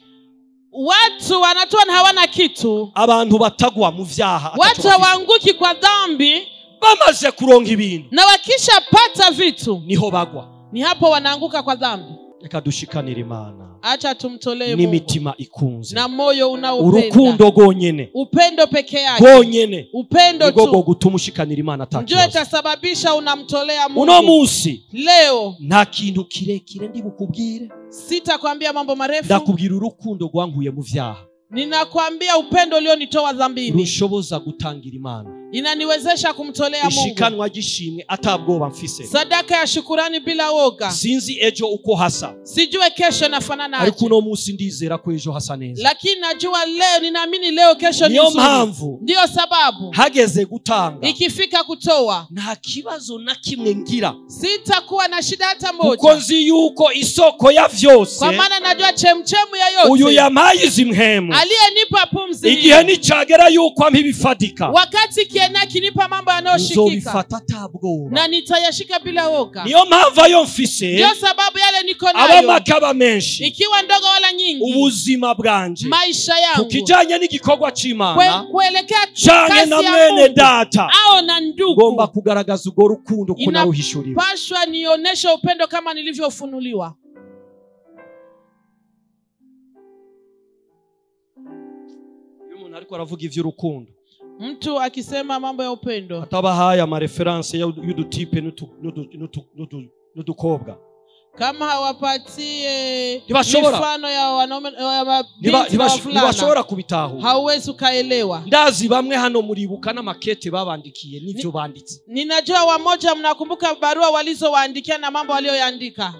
Watu wanatoa na hawana kitu.
Abantu batagwa mu vyaha.
Watu hawaanguki kwa dhambi.
Bamaze kuronka ibintu.
Na wakishapata vitu.
Niho bagwa.
Ni hapo wanaanguka kwa dhambi.
Reka dushikanire Imana.
Acha tumtolee Mungu.
N'imitima ikunze.
Na moyo unaopenda.
Urukundo gonyene.
Upendo peke yake.
Gonyene.
Upendo tu.
Nigo gutuma ushikanira Imana atakibazo.
Ndio itasababisha unamtolea Mungu.
Uno munsi.
Leo.
Nta kintu kirekire ndibukubwire.
Sitakwambia mambo marefu.
Ndakubwira urukundo rwankuye mu vyaha.
Ninakwambia upendo ulionitoa dhambini.
Rushoboza gutangira Imana.
Inaniwezesha kumtolea Mungu.
Ishikanwa gishimwe atabwoba mfise.
Sadaka ya shukurani bila woga.
Sinzi ejo uko hasa.
Sijue kesho nafanana aje.
Ariko uno munsi ndizera ko ejo hasa neza.
Lakini najua leo, ninaamini leo kesho ni
nzuri.
Niyo mpamvu. Ndio sababu.
Hageze gutanga.
Ikifika kutoa.
Nta kibazo na kimwe ngira.
Sitakuwa na shida hata moja.
Kuko nzi yuko isoko ya vyose.
Kwa maana najua chemchemu ya yote.
Uyu yamaye izimhemu.
Aliyenipa pumzi.
Igihe nicagera yuko ampa ibifatika.
Wakati kiena kinipa mambo yanayoshikika.
Nzobifata tabwoba.
Na nitayashika bila woga.
Niyo mpamvu ayo mfise.
Ndio sababu yale niko nayo.
Abamakaba menshi.
Ikiwa ndogo wala nyingi.
Ubuzima bwanje.
Maisha yangu.
Kukijanye n'igikorwa c'Imana.
Kuelekea
kazi ya mwene data.
Au na ndugu.
Ngomba kugaragaza ugo rukundo kuko naruhishuriwe.
Inapaswa nionyeshe upendo kama nilivyofunuliwa.
Umuntu ariko aravuga ivy'urukundo.
Mtu akisema mambo ya upendo.
Ataba haya ma reference y'udutipe n'udukobwa.
Kama hawapatie mifano ya wanaume ya mabinti na wavulana.
Ntibashobora kubitahura.
Hauwezi ukaelewa.
Ndazi bamwe hano muribuka n'amakete babandikiye n'ivyo banditse.
Ninajua wamoja mnakumbuka barua walizowaandikia na mambo walioyaandika.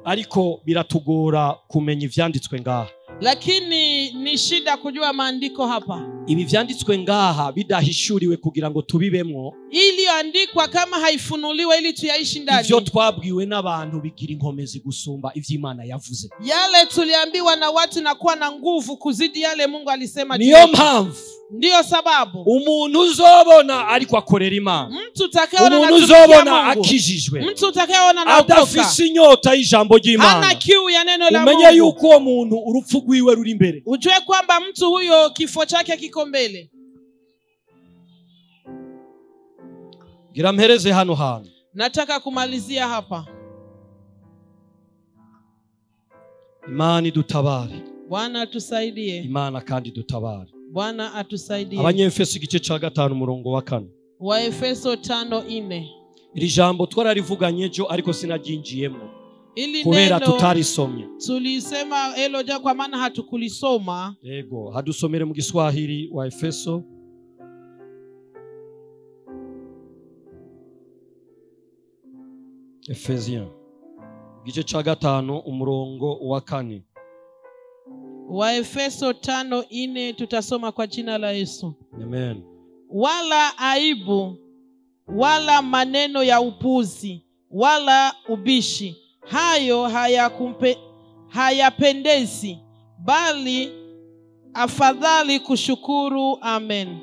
Ariko biratugora kumenya ivyanditswe ngaha.
Lakini ni shida kujua maandiko hapa.
Ibi vyanditswe ngaha bidahishuriwe kugira ngo tubibemwo.
Iliyoandikwa kama haifunuliwe ili tuyaishi ndani.
Ivyo twabwiwe n'abantu bigira inkomezi gusumba ivy'Imana yavuze.
Yale tuliambiwa na watu na kuwa na nguvu kuzidi yale Mungu alisema.
Niyo mpamvu.
Ndiyo sababu.
Umuntu uzobona ariko akorera Imana.
Mtu utakayeona
umuntu uzobona akijijwe.
Mtu utakayeona na okoka.
Adafise inyota y'ijambo ry'Imana.
Hana kiu ya neno la Mungu.
Umenye yuko uwo muntu urupfu rwiwe ruri imbere.
Ujue kwamba mtu huyo kifo chake kiko mbele.
Ngira mpereze hano hantu.
Nataka kumalizia hapa.
Imana idutabare.
Bwana atusaidie.
Imana kandi idutabare.
Bwana atusaidie.
Abanyefeso igice ca 5 umurongo wa 4.
Waefeso 5:4.
Iri jambo twararivuganye ejo ariko sinaryinjiyemo.
Ili
kubera
neno
tutarisomye.
Tulisema hilo ja kwa maana hatukulisoma.
Yego, hadusomere mu Kiswahili wa Efeso. Efesiens igice ca 5 umurongo wa 4.
Waefeso 5:4 tutasoma kwa jina la Yesu.
Amen.
Wala aibu wala maneno ya upuzi wala ubishi, hayo hayapendezi, bali afadhali kushukuru. Amen.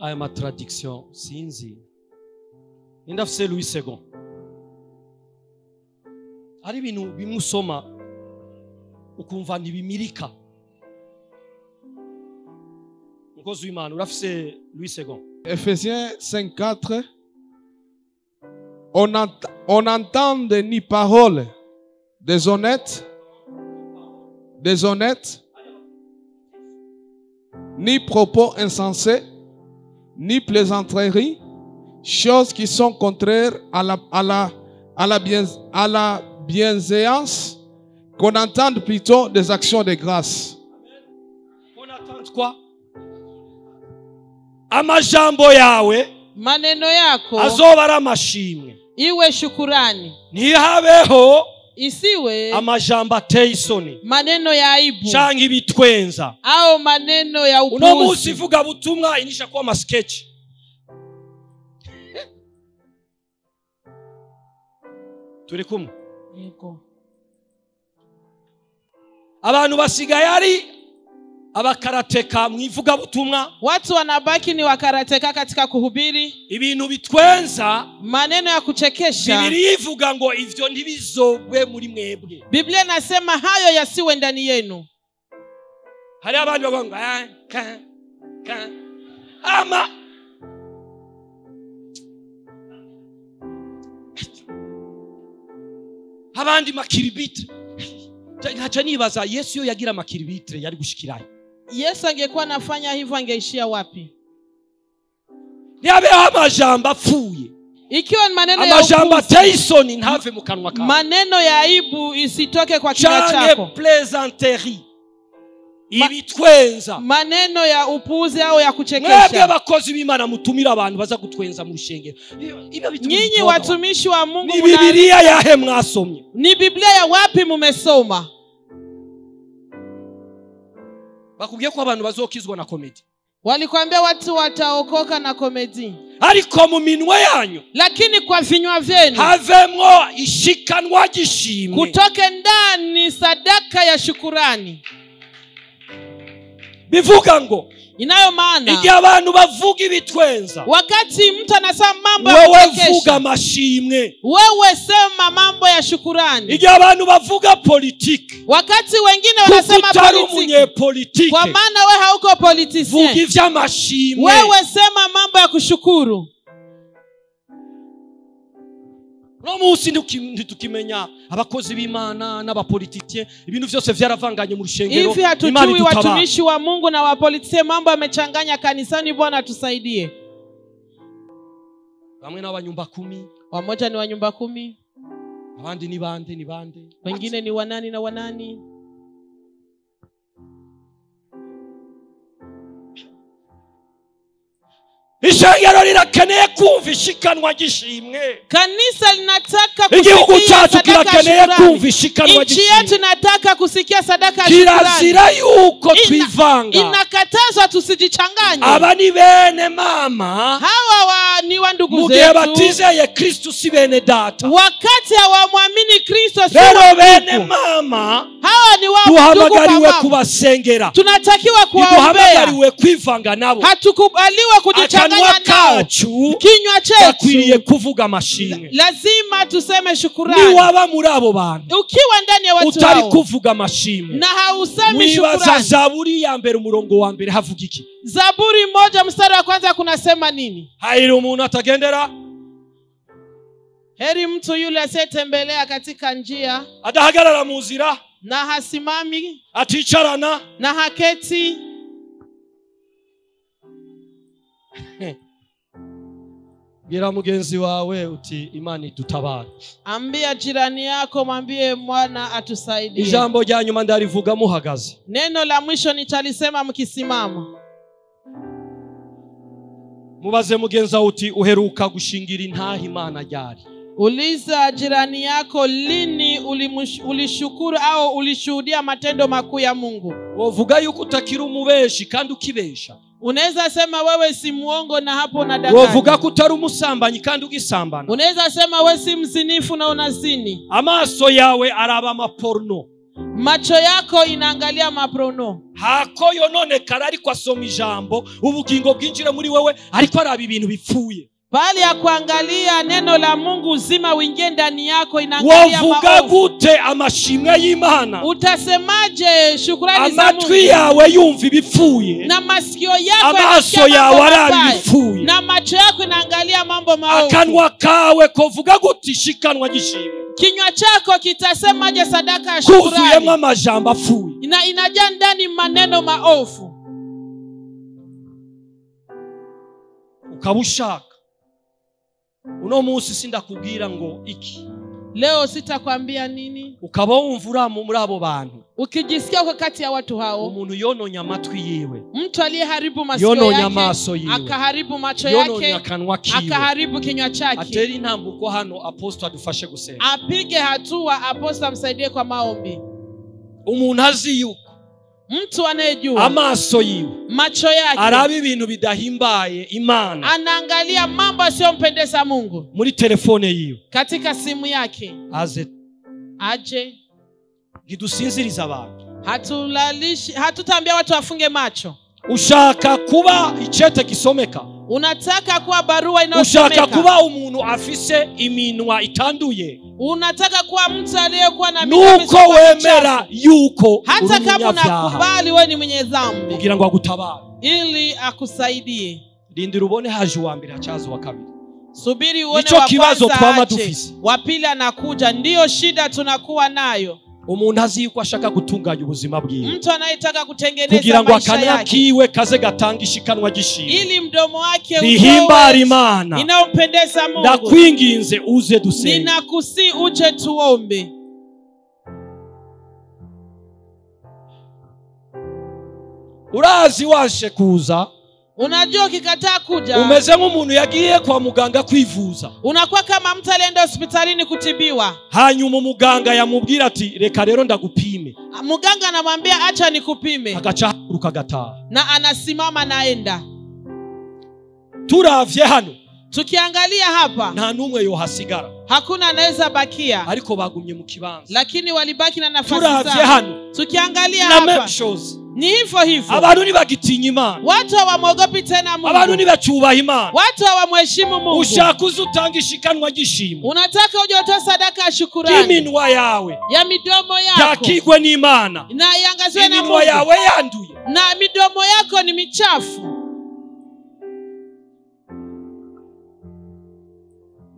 Aya ma traduction sinzi. Indafise Louis Segond. Hari ibintu bimusoma ukumva ntibimirika. Mukozi w'Imana urafise Louis Segond.
Ephésiens 5:4. On n'entend ni parole déshonnête, ni propos insensés, ni plaisanteries, choses qui sont contraires à la bienséance, qu'on entende plutôt des actions de grâce.
On attend quoi? Amajambo yawe,
maneno yako,
azoba ari amashimwe,
iwe shukurani,
ntihabeho
isiwe
amajambo ateye isoni,
maneno ya aibu,
canke ibitwenza,
au maneno ya upuzi.
Uno munsi ivuga butumwa inisha kuba ama sketch. Turi kumwe?
Yego.
Abantu basigaye ari abakarateka mwivuga butumwa.
Watu wanabaki ni wakarateka katika kuhubiri.
Ibintu bitwenza,
maneno ya kuchekesha.
Biblia ivuga ngo ivyo ntibizobwe muri mwebwe.
Biblia nasema hayo yasiwe ndani yenu.
Hari abandi bavuga ngo ka ka ama abandi makiribitre. Ntacha nibaza Yesu yo yagira makiribitre yari gushikirayo.
Yesu angekuwa anafanya hivyo angeishia wapi?
Niabe amajambo apfuye.
Ikiwa ni maneno ya
amajambo ateye isoni ntave mu kanwa kawe.
Maneno ya aibu isitoke kwa kinywa chako.
Plaisanterie. Ibitwenza.
Maneno ya upuuzi au ya kuchekesha.
Mwebwe abakozi b'Imana mutumira abantu baza gutwenza mu rushengero.
Nyinyi watumishi wa Mungu,
ni Biblia yahe mwasomye?
Ni Biblia ya wapi mumesoma?
Bakubwiye ko abantu bazokizwa na komedi.
Walikwambia watu wataokoka na komedi.
Ariko mu minwe yanyu,
lakini kwa vinywa vyenu
havemwo ishikanwa gishimwe,
kutoke ndani sadaka ya shukurani.
Bivuga ngo
inayo maana
igihe abantu bavuga ibitwenza,
wakati mtu anasema mambo ya kuchekesha,
wewe vuga amashimwe,
wewe sema mambo ya shukurani.
Igihe abantu bavuga politiki,
wakati wengine wanasema politiki, kwa maana wewe hauko politicien,
vuga ivy'amashimwe,
wewe sema mambo ya kushukuru.
No munsi ntitukimenya abakozi b'Imana n'abapolitike, ibintu vyose vyaravanganye mu rushengero.
Hivi hatujui watumishi wa Mungu na wapolitike, mambo yamechanganya kanisani. Bwana tusaidie.
Bamwe n'abanyumba 10,
wamoja ni wa nyumba 10,
abandi ni bande ni bande,
wengine ni wanani na wanani.
Ishengero rirakeneye kumva ishikanwa gishimwe.
Kanisa linataka
kusikia sadaka ya shukrani.
Nchi yetu inataka kusikia sadaka ya shukrani.
Kirazira yuko twivanga.
Inakatazwa tusijichanganye.
Aba ni bene mama.
Hawa ni wa ndugu zetu.
Mugihe batizeye Kristo si bene data.
Wakati hawamwamini Kristo si
rero bene mama.
Hawa ni wa ndugu
duhamagariwe kubasengera.
Tunatakiwa kuwaombea.
Duhamagariwe kwivanga nabo.
Hatukubaliwe kujichanganya nao. Kinywa chetu
kuvuga amashimwe.
Lazima tuseme shukurani.
Ni waba muri abo bantu.
Ukiwa ndani ya watu
utari
hao
kuvuga amashimwe
na hausemi shukurani.
Wibaza Zaburi ya mbere umurongo wa mbere havuga iki?
Zaburi 1 mstari wa kwanza kunasema nini?
Hairi umuntu atagendera.
Heri mtu yule asiyetembelea katika njia,
adahagarara mu nzira,
na hasimami,
aticarana,
na haketi.
Bwira mugenzi wawe uti Imana idutabara.
Ambia jirani yako, mwambie Bwana atusaidie.
Ijambo rya nyuma ndarivuga muhagaze.
Neno la mwisho nitalisema mkisimama.
Mubaze mugenzi uti uheruka gushingira intaha Imana ryari.
Uliza jirani yako lini ulishukuru au ulishuhudia matendo makuu ya Mungu.
Wovuga yuko utakiri umubeshi kandi ukibesha.
Unaweza sema wewe si muongo na hapo unadanganya.
Wovuga ko utari umusambanyi kandi ugisambana.
Unaweza sema wewe si mzinifu na unazini.
Amaso yawe araba amaporno.
Macho yako inaangalia maporno.
Hako yononekara ariko asoma ijambo, ubugingo bwinjire muri wewe ariko araba ibintu bipfuye.
Bali ya kuangalia neno la Mungu uzima uingie ndani yako, inaangalia
Wovuga
maovu.
gute amashimwe y'Imana?
Utasemaje shukrani za
Amatwi
Mungu?
yawe yumva ibipfuye,
Na masikio yako
amaso
yanasikia
yawe
mambo
araba
mabaya,
ibipfuye,
na macho yako inaangalia mambo maovu.
Akanwa kawe kovuga gute ishikanwa gishimwe?
Kinywa chako kitasemaje sadaka ya
Kuzuyemo
shukrani?
amajambo apfuye.
Na inajaa ndani maneno maovu.
Ukaba ushaka uno munsi sindakubwira ngo iki.
Leo sitakwambia nini.
Ukaba wumva uri muri abo bantu.
Ukijisikia uko kati ya watu hao.
Umuntu yononye amatwi yiwe.
Mtu aliyeharibu masikio
Yononye
yake,
amaso yiwe.
akaharibu macho
Yononye
yake,
akanwa kiwe.
akaharibu kinywa chake.
Atera intambuko hano apostle adufashe gusenga.
Apige hatua apostle amsaidie kwa maombi.
Umuntu azi yuko
Mtu anayejua
amaso yiwe,
macho yake
araba ibintu bidahimbaye Imana,
anaangalia mambo asiyompendeza Mungu
muri telefone yiwe,
katika simu yake,
aze
aje.
Ntidusinziriza abantu.
Hatulalishi, hatutaambia watu wafunge macho.
Ushaka kuba icete gisomeka?
Unataka kuwa barua
Ushaka
inayosomeka?
kuba umuntu afise iminwa itanduye?
Unataka kuwa mtu aliyekuwa na midomo
Nuko
isiyokuwa
wemera
michafu?
yuko
Hata
uri
kama
umunyabyaha,
unakubali wewe ni mwenye dhambi,
kugira ngo agutabare.
ili akusaidie.
Rindira ubone haje uwa mbere hacaza uwa kabiri.
Subiri uone
Nicho
wa
kibazo
kwanza
twama
aje,
dufise.
wa pili anakuja. Ndiyo shida tunakuwa nayo.
Umuntu azi yuko ashaka gutunganya ubuzima bwiwe,
Mtu anayetaka kutengeneza
kugira ngo
maisha
akanwa
yake,
kiwe kaze gatanga ishikanwa gishimwe
ili mdomo wake
rihimbara
utoe
Imana.
inayompendeza Mungu.
Ndakwinginze uze dusenge.
Ninakusi uje tuombe.
Urazi washe kuza.
Unajua ukikataa kuja,
Umeze nk'umuntu yagiye kwa muganga kwivuza.
unakuwa kama mtu alienda hospitalini kutibiwa.
Hanyuma umuganga yamubwira ati reka rero ndagupime.
Muganga anamwambia acha nikupime.
Agaca ahaguruka agataha.
Na anasimama naenda.
Turavye hano,
Tukiangalia hapa,
nta numwe yohasigara.
hakuna anaweza bakia.
Ariko bagumye mu kibanza.
Lakini walibaki na nafasi
Turavye
zao.
hano,
Tukiangalia
na
hapa,
memshozi.
ni hivyo hivyo.
Abantu ntibagitinya Imana.
Watu hawamwogopi tena Mungu.
Abantu ntibacubaha Imana.
Watu hawamheshimu Mungu.
Ushaka uze utanga ishikanwa ry'ishimwe
Unataka uje utoe sadaka ya shukrani
ry'iminwa yawe
ya midomo yako,
yakigwe n'Imana.
na iangaziwe na
Iminwa
Mungu,
yawe yanduye,
na midomo yako ni michafu.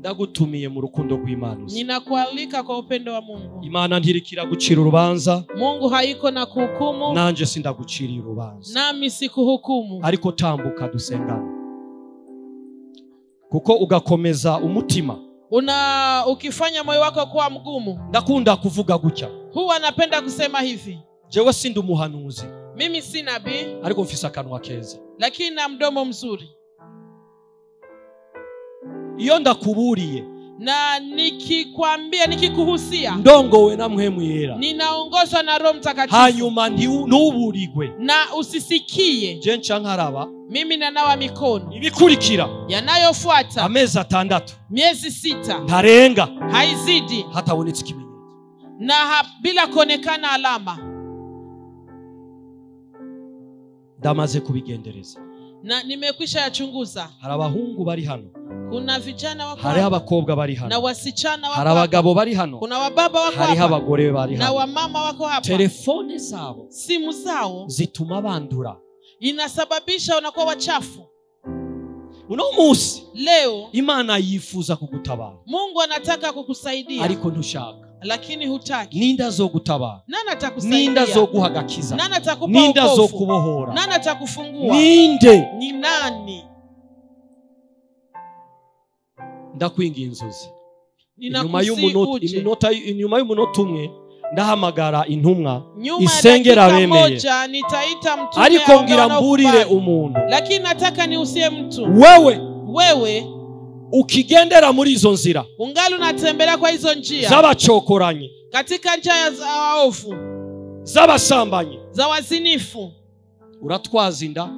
Ndagutumiye mu rukundo rw'Imana.
Ninakualika kwa upendo wa Mungu.
Imana ntirikira gucira urubanza.
Mungu haiko na kuhukumu.
Nanje sindaguciriye urubanza.
Nami sikuhukumu.
Ariko tambuka dusengane. Kuko ugakomeza umutima.
Una ukifanya moyo wako kuwa mgumu.
Ndakunda kuvuga gutya.
Huwa napenda kusema hivi.
Jewe sindi umuhanuzi.
Mimi si nabii.
Ariko mfise akanwa keza.
Lakini na mdomo mzuri.
Iyo ndakuburiye,
na nikikwambia, nikikuhusia,
ndongowe na Mpwemu Yera,
ninaongozwa na Roho Mtakatifu,
hanyuma ntuburigwe,
na usisikie,
je nca nkaraba,
mimi nanawa mikono,
ibikurikira,
yanayofuata,
amezi 6,
miezi 6,
ntarenga,
haizidi,
hatabonetse ikimenyetso,
na bila kuonekana alama.
Ndamaze kubigendereza,
na nimekwisha yachunguza.
Hari abahungu bari hano,
kuna vijana wako
hari
hapa,
abakobwa bari hano,
na wasichana wako
hari
hapa,
abagabo bari hano,
kuna wababa wako
hari
hapa,
abagore bari
na
hano.
wamama wako hapa.
Telefone zabo,
simu zao
zituma bandura,
inasababisha unakuwa wachafu.
Uno munsi
leo
Imana yifuza kugutabara,
Mungu anataka kukusaidia,
ariko ntushaka.
Lakini hutaki.
Ninda zogutabara?
Nani atakusaidia?
Ninda zoguhagakiza?
Nani atakupa
Ninda
wokovu?
zokubohora?
Nani atakufungua?
Ninde?
Ni nani?
Ndakwinginze uze. Inyuma y'umunota umwe ndahamagara intumwa isengera abemeye, ariko ngira mburire umuntu,
lakini nataka niusie mtu.
Wewe ukigendera muri izo nzira,
ungali unatembelea kwa hizo njia
z'abacokoranye,
katika njia ya waovu,
z'abasambanyi,
za wazinifu,
uratwaza inda,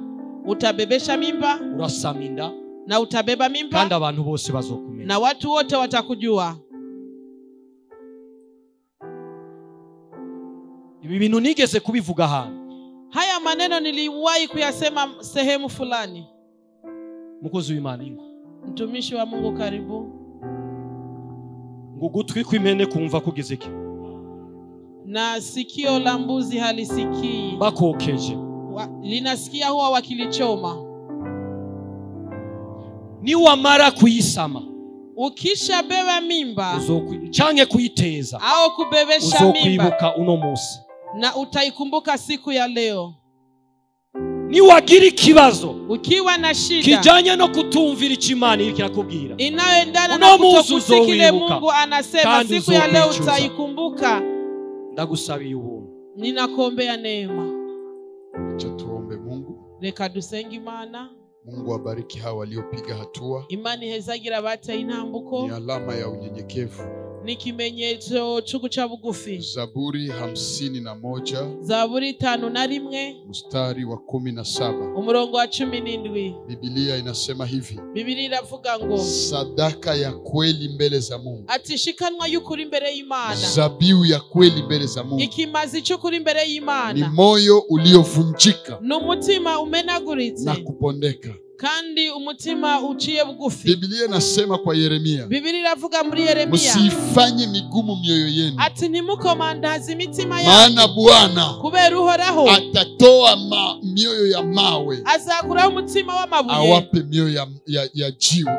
utabebesha mimba,
urasama inda,
na utabeba mimba,
kandi abantu bose bazokumenya,
na watu wote watakujua.
Ibi bintu nigeze kubivuga hano.
Haya maneno niliwahi kuyasema sehemu fulani.
Mukozi w'Imana ingo.
Mtumishi wa Mungu, karibu.
Ngo ugutwi kw'impene kumva kugize iki?
Na sikio la mbuzi halisikii.
Bakokeje.
Linasikia huwa wakilichoma.
Niwamara kuyisama,
ukishabeba mimba
canke kuyiteza
au kubebesha mimba,
uzokwibuka uno munsi
na utaikumbuka siku ya leo.
Niwagira ikibazo,
ukiwa na shida
kijanye no kutumvira icyo Imana iriko irakubwira,
inayoendana na kutokusikia kile Mungu anasema, siku ya leo utaikumbuka.
Ndagusabiye ubuntu.
Ninakuombea neema.
Acha tuombe Mungu.
Reka dusenge Imana.
Mungu abariki hawa waliopiga hatua.
Imani hezagira bateye intambuko.
Ni alama ya unyenyekevu.
Ni kimenyetso cyo guca bugufi.
Zaburi 51.
Zaburi 51
mstari wa 17.
Umurongo wa 17.
Biblia inasema hivi.
Biblia iravuga ngo
sadaka ya kweli mbele za Mungu.
Ati shikanwa y'ukuri imbere y'Imana.
Zabiu ya kweli mbele za Mungu.
Ikimazi cy'ukuri imbere y'Imana.
Ni moyo uliovunjika.
N'umutima umenaguritse.
Na kupondeka.
Kandi umutima uciye bugufi.
Biblia inasema kwa Yeremia.
Biblia iravuga muri Yeremia.
Msifanye migumu mioyo yenu.
Ati ntimukomandaze imitima yanyu.
Maana Bwana
kubera Uhoraho
atatoa mioyo ya mawe.
Azakuraho umutima w'amabuye.
Awape mioyo ya jiwe,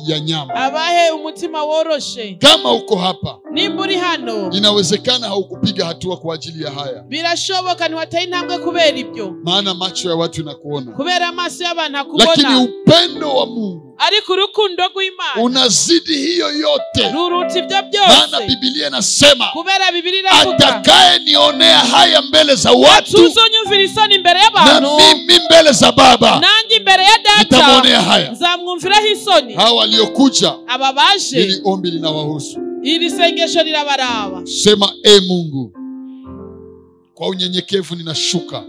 ya nyama.
Abahe umutima woroshe.
Kama uko hapa,
nimba uri hano,
inawezekana haukupiga hatua kwa ajili ya haya.
Birashoboka ntiwateye intambwe kubera ibyo.
Maana macho ya watu inakuona.
Kubera amaso y'abantu akubona.
Lakini upendo wa Mungu
ariko urukundo rw'Imana
unazidi hiyo yote.
Ruruta ibyo byose.
Maana Biblia inasema,
kubera Biblia iravuga,
atakaye nionea haya mbele za watu,
tuzonyumvira isoni imbere y'abantu,
na mimi mbele za Baba,
nanjye imbere ya Data
nitamuonea haya.
Nzamwumviraho isoni.
Hawa waliokuja,
aba baje,
ili ombi linawahusu.
Iri sengesho lirabaraba.
Sema, e Mungu, kwa unyenyekevu ninashuka.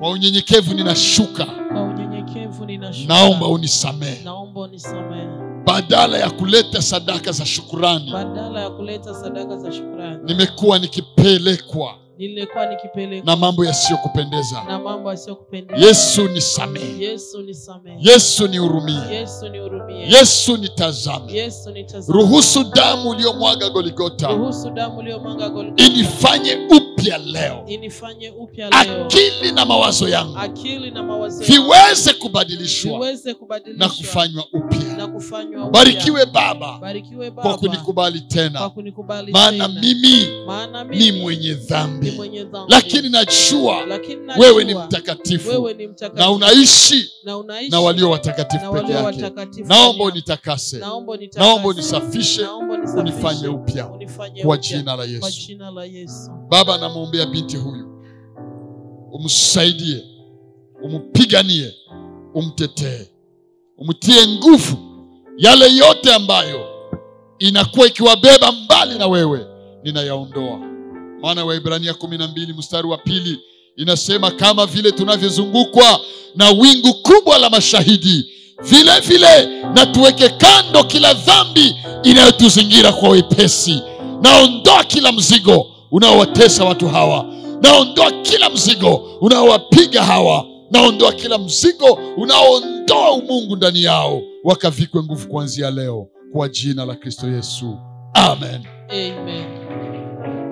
Kwa unyenyekevu ninashuka.
Kwa unyenyekevu ninashuka.
Naomba unisamehe.
Naomba unisamehe.
Badala ya kuleta sadaka za shukrani,
badala ya kuleta sadaka za shukrani,
nimekuwa nikipelekwa,
nilikuwa nikipelekwa
na mambo yasiyokupendeza,
na mambo yasiyokupendeza.
Yesu nisamehe.
Yesu nisamehe.
Yesu nihurumie.
Yesu nihurumie.
Yesu nitazame.
Yesu nitazame.
Ruhusu damu uliyomwaga Golgotha,
ruhusu damu uliyomwaga Golgotha,
inifanye upya leo.
Inifanye upya leo.
Akili na mawazo yangu,
akili na mawazo yangu
viweze kubadilishwa,
viweze kubadilishwa
na kufanywa upya,
na kufanywa upya.
Barikiwe Baba,
barikiwe Baba
kwa kunikubali tena,
kwa kunikubali
maana
tena.
Mimi ni mwenye dhambi, lakini najua wewe ni mtakatifu na unaishi na walio watakatifu peke yake. Naomba unitakase, naomba unisafishe, unifanye upya kwa jina la Yesu. Baba, namuombea binti huyu, umsaidie, umpiganie, umtetee, umtie nguvu. Yale yote ambayo inakuwa ikiwabeba mbali na wewe, ninayaondoa. Maana Waebrania 12 mstari wa 2 inasema, kama vile tunavyozungukwa na wingu kubwa la mashahidi, vile vile na tuweke kando kila dhambi inayotuzingira kwa wepesi. Naondoa kila mzigo unaowatesa watu hawa, naondoa kila mzigo unaowapiga hawa, naondoa kila mzigo unaoondoa umungu ndani yao, wakavikwe nguvu kuanzia leo kwa jina la Kristo Yesu. Amen.
Amen.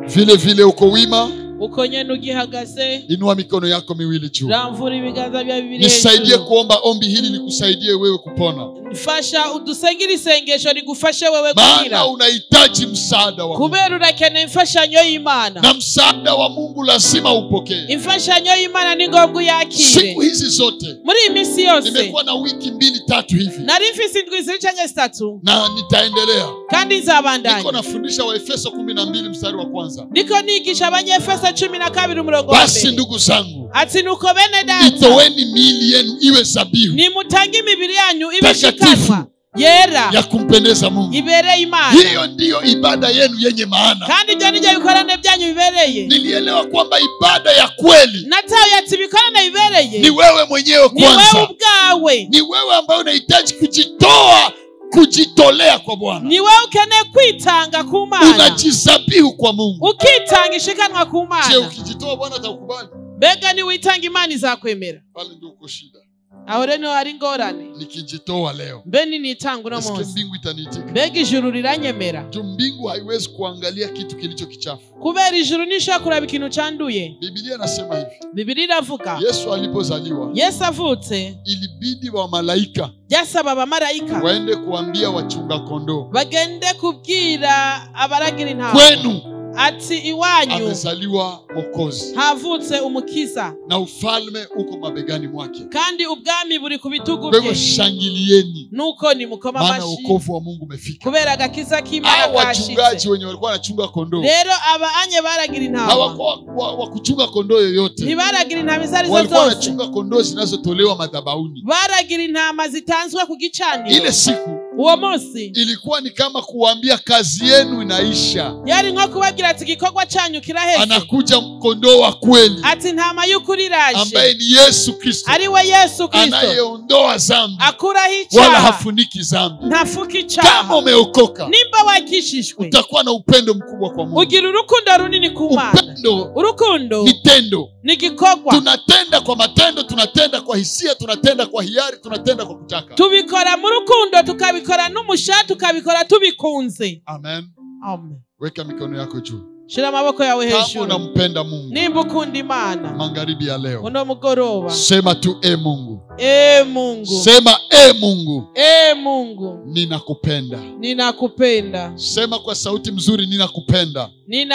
Vile vile uko wima,
uko nyene ugihagaze,
inua mikono yako miwili juu.
Ramvura ibiganza bya bibiri.
Nisaidie kuomba ombi hili likusaidie wewe kupona.
Mfasha udusengere isengesho rigufashe wewe gukira.
Maana unahitaji msaada wa Mungu.
Kubera urakeneye imfashanyo y'Imana.
Na msaada wa Mungu lazima upokee.
Imfashanyo y'Imana ni ngombwa uyakire.
Siku hizi zote,
muri iyi minsi yose,
nimekuwa na wiki 2 3 hivi.
Nari mfise indwi zibiri canke zitatu.
Na nitaendelea.
Kandi nzabandanya.
Niko nafundisha Waefeso 12 mstari wa kwanza.
Niko nigisha Abanyefeso 12 umurongo wa mbere.
Basi ndugu zangu,
ati nuko bene data,
itoweni miili yenu iwe zabihu,
nimutange imibiri yanyu ibe ishikanwa yera
ya kumpendeza Mungu,
ibereye Imana.
Hiyo ndiyo ibada yenu yenye maana.
Kandi ibyo nibyo bikorane byanyu bibereye.
Nilielewa kwamba ibada ya kweli,
natawe ati bikorane bibereye,
ni wewe mwenyewe kwanza,
ni wewe ubwawe,
ni wewe ambaye unahitaji kujitoa, kujitolea kwa Bwana.
Ni wewe ukeneye kwitanga ku Mana.
Unajizabihu kwa Mungu,
ukitanga ishikanwa ku Mana.
Je, ukijitoa Bwana atakukubali?
Mbega ni witanga Imana izakwemera?
Pale ndio uko shida.
Aho rero niho hari ingorane.
Nikijitoa leo,
Mbe ninitanga uno
eske
munsi,
mbingu itaniitika?
mbega ijuru riranyemera?
Juu mbingu haiwezi kuangalia kitu kilicho kichafu.
Kubera ijuru ntishobora kuraba ikintu canduye.
Biblia nasema hivi,
Bibiliya iravuga,
Yesu alipozaliwa
Yesu avutse
ilibidi wa malaika
byasaba abamarayika
waende kuambia wachunga kondoo,
bagende kubwira abaragira intama
kwenu
ati iwanyu
amezaliwa Mwokozi
havutse umukiza,
na ufalme uko mabegani mwake.
kandi ubwami buri ku bitugu
Kwa hivyo
bye.
shangilieni,
Nuko nimukoma
maana
amashi
wokovu wa Mungu umefika.
kubera agakiza k'Imana
Hao
kashitse.
wachungaji wenye walikuwa wanachunga kondoo
Rero aba anye baragira intama,
hawakuwa wa kuchunga kondoo yoyote,
ntibaragira intama izo arizo
walikuwa
zose,
wanachunga kondoo zinazotolewa madhabahuni.
baragira intama zitanzwe ku gicaniro.
Ile siku
Uwo munsi
ilikuwa ni kama kuambia kazi yenu inaisha,
yari nko kubabwira ati igikorwa cyanyu kiraheze.
anakuja kondoo wa kweli
Ati intama y'ukuri iraje,
ambaye ni Yesu Kristo,
ari we Yesu Kristo
anayeondoa dhambi
akuraho
wala
icyaha,
hafuniki dhambi.
ntafuka
Kama
icyaha.
umeokoka
Nimba wakishijwe
utakuwa na upendo mkubwa kwa Mungu.
ugira urukundo runini ku Mana.
Upendo
Urukundo
ni tendo,
ni igikorwa.
tunatenda kwa matendo, tunatenda kwa hisia, tunatenda kwa hiari, tunatenda kwa kutaka.
Tubikora mu rukundo, tukabikora n'umusha, tukabikora tubikunze.
Amen.
Amen.
Weka mikono yako juu
Shira amaboko yawe
kama
hejuru
unampenda Mungu.
nimba ukunda Imana
Magharibi ya leo
uno mugoroba.
sema tu e Mungu,
E Mungu,
sema e Mungu,
e Mungu,
ninakupenda.
ninakupenda.
Sema kwa sauti mzuri, ninakupenda,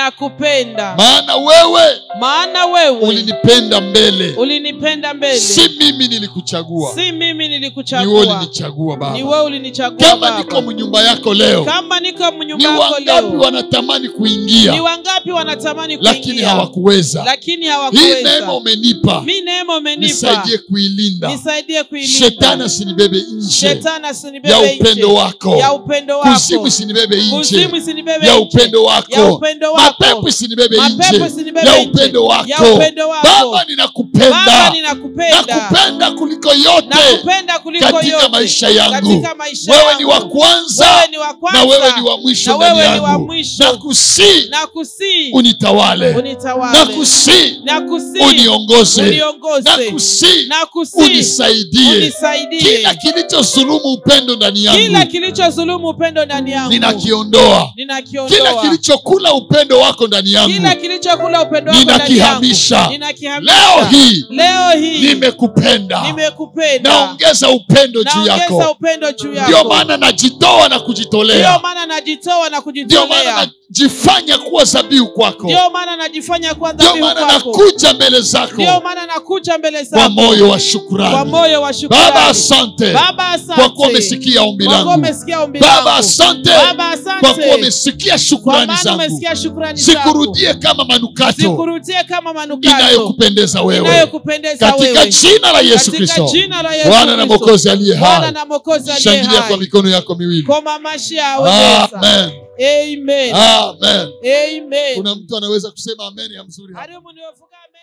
Ninakupenda,
maana wewe
maana wewe
ulinipenda mbele,
ulinipenda mbele,
si mimi nilikuchagua,
si mimi
ni wewe
nilikuchagua,
ulinichagua
ni
Baba.
wewe ulinichagua
Kama
Baba.
niko mnyumba yako leo,
Kama niko
ni
mnyumba yako
wangapi
leo,
wanatamani
ni
kuingia
wangapi wanatamani
lakini
kuingia
hawakuweza?
lakini
Hii
hawakuweza.
neema umenipa,
Mi neema umenipa,
nisaidie kuilinda.
nisaidie kuilinda.
Shetani asinibebe nje
Shetani asinibebe
ya upendo
nje
wako,
ya upendo wako,
kuzimu isinibebe nje
kuzimu isinibebe
ya
nje
upendo
ya
wako,
upendo wako,
mapepo isinibebe
mapepo
nje
isinibebe
ya
nje
upendo
ya
wako.
upendo wako.
Baba,
Baba,
ninakupenda,
ninakupenda,
nakupenda kuliko yote
nakupenda kuliko
katika
yote
maisha yangu.
katika maisha
Wewe ni wa
yangu.
kwanza
Wewe ni wa
na
kwanza
wewe ni wa mwisho
na
ndani
wewe ni wa
yangu.
mwisho.
Nakusii
Nakusii
unitawale,
unitawale,
nakusii
nakusii
uniongoze,
uniongoze,
nakusii
nakusii
unisaidie.
unisaidie.
Kila kilichodhulumu upendo ndani
Kila
yangu
kilichodhulumu upendo ndani yangu
ninakiondoa.
ninakiondoa.
Kila kilichokula upendo wako ndani
Kila
yangu
kilichokula upendo wako ndani yangu
ninakihamisha.
ninakihamisha.
Leo hii
Leo hii
nimekupenda,
nimekupenda,
naongeza upendo juu
naongeza
yako.
upendo juu
Ndio
yako.
maana najitoa na
Ndio
kujitolea,
maana najitoa na
ndio maana
kujitolea,
najifanya kuwa zabihu kwako,
ndio maana najifanya kuwa
ndio
dhabihu
maana
kwako,
nakuja mbele zako
ndio maana nakuja mbele
kwa
zako
moyo wa
kwa
shukrani.
moyo wa shukrani.
Baba, asante
Baba, asante
kwa kuwa umesikia ombi
kwa kuwa
langu.
umesikia ombi
Baba,
langu.
asante
Baba, asante
kwa kuwa umesikia
kwa
shukrani
maana
zangu.
umesikia shukrani zangu.
Sikurudie kama manukato
Sikurudie kama manukato
inayokupendeza wewe,
inayokupendeza
katika
wewe,
jina la Yesu
katika
Kristo,
jina la Yesu
Bwana na
Kristo,
Mwokozi aliye
Bwana
hai.
na Mwokozi aliye
Shangilia kwa
hai.
mikono yako miwili.
Koma amashi yawe neza.
Amen.
Amen.
Amen.
Amen.
Kuna mtu anaweza kusema amen ya mzuri hapa?
Hari umuntu yovuga amen.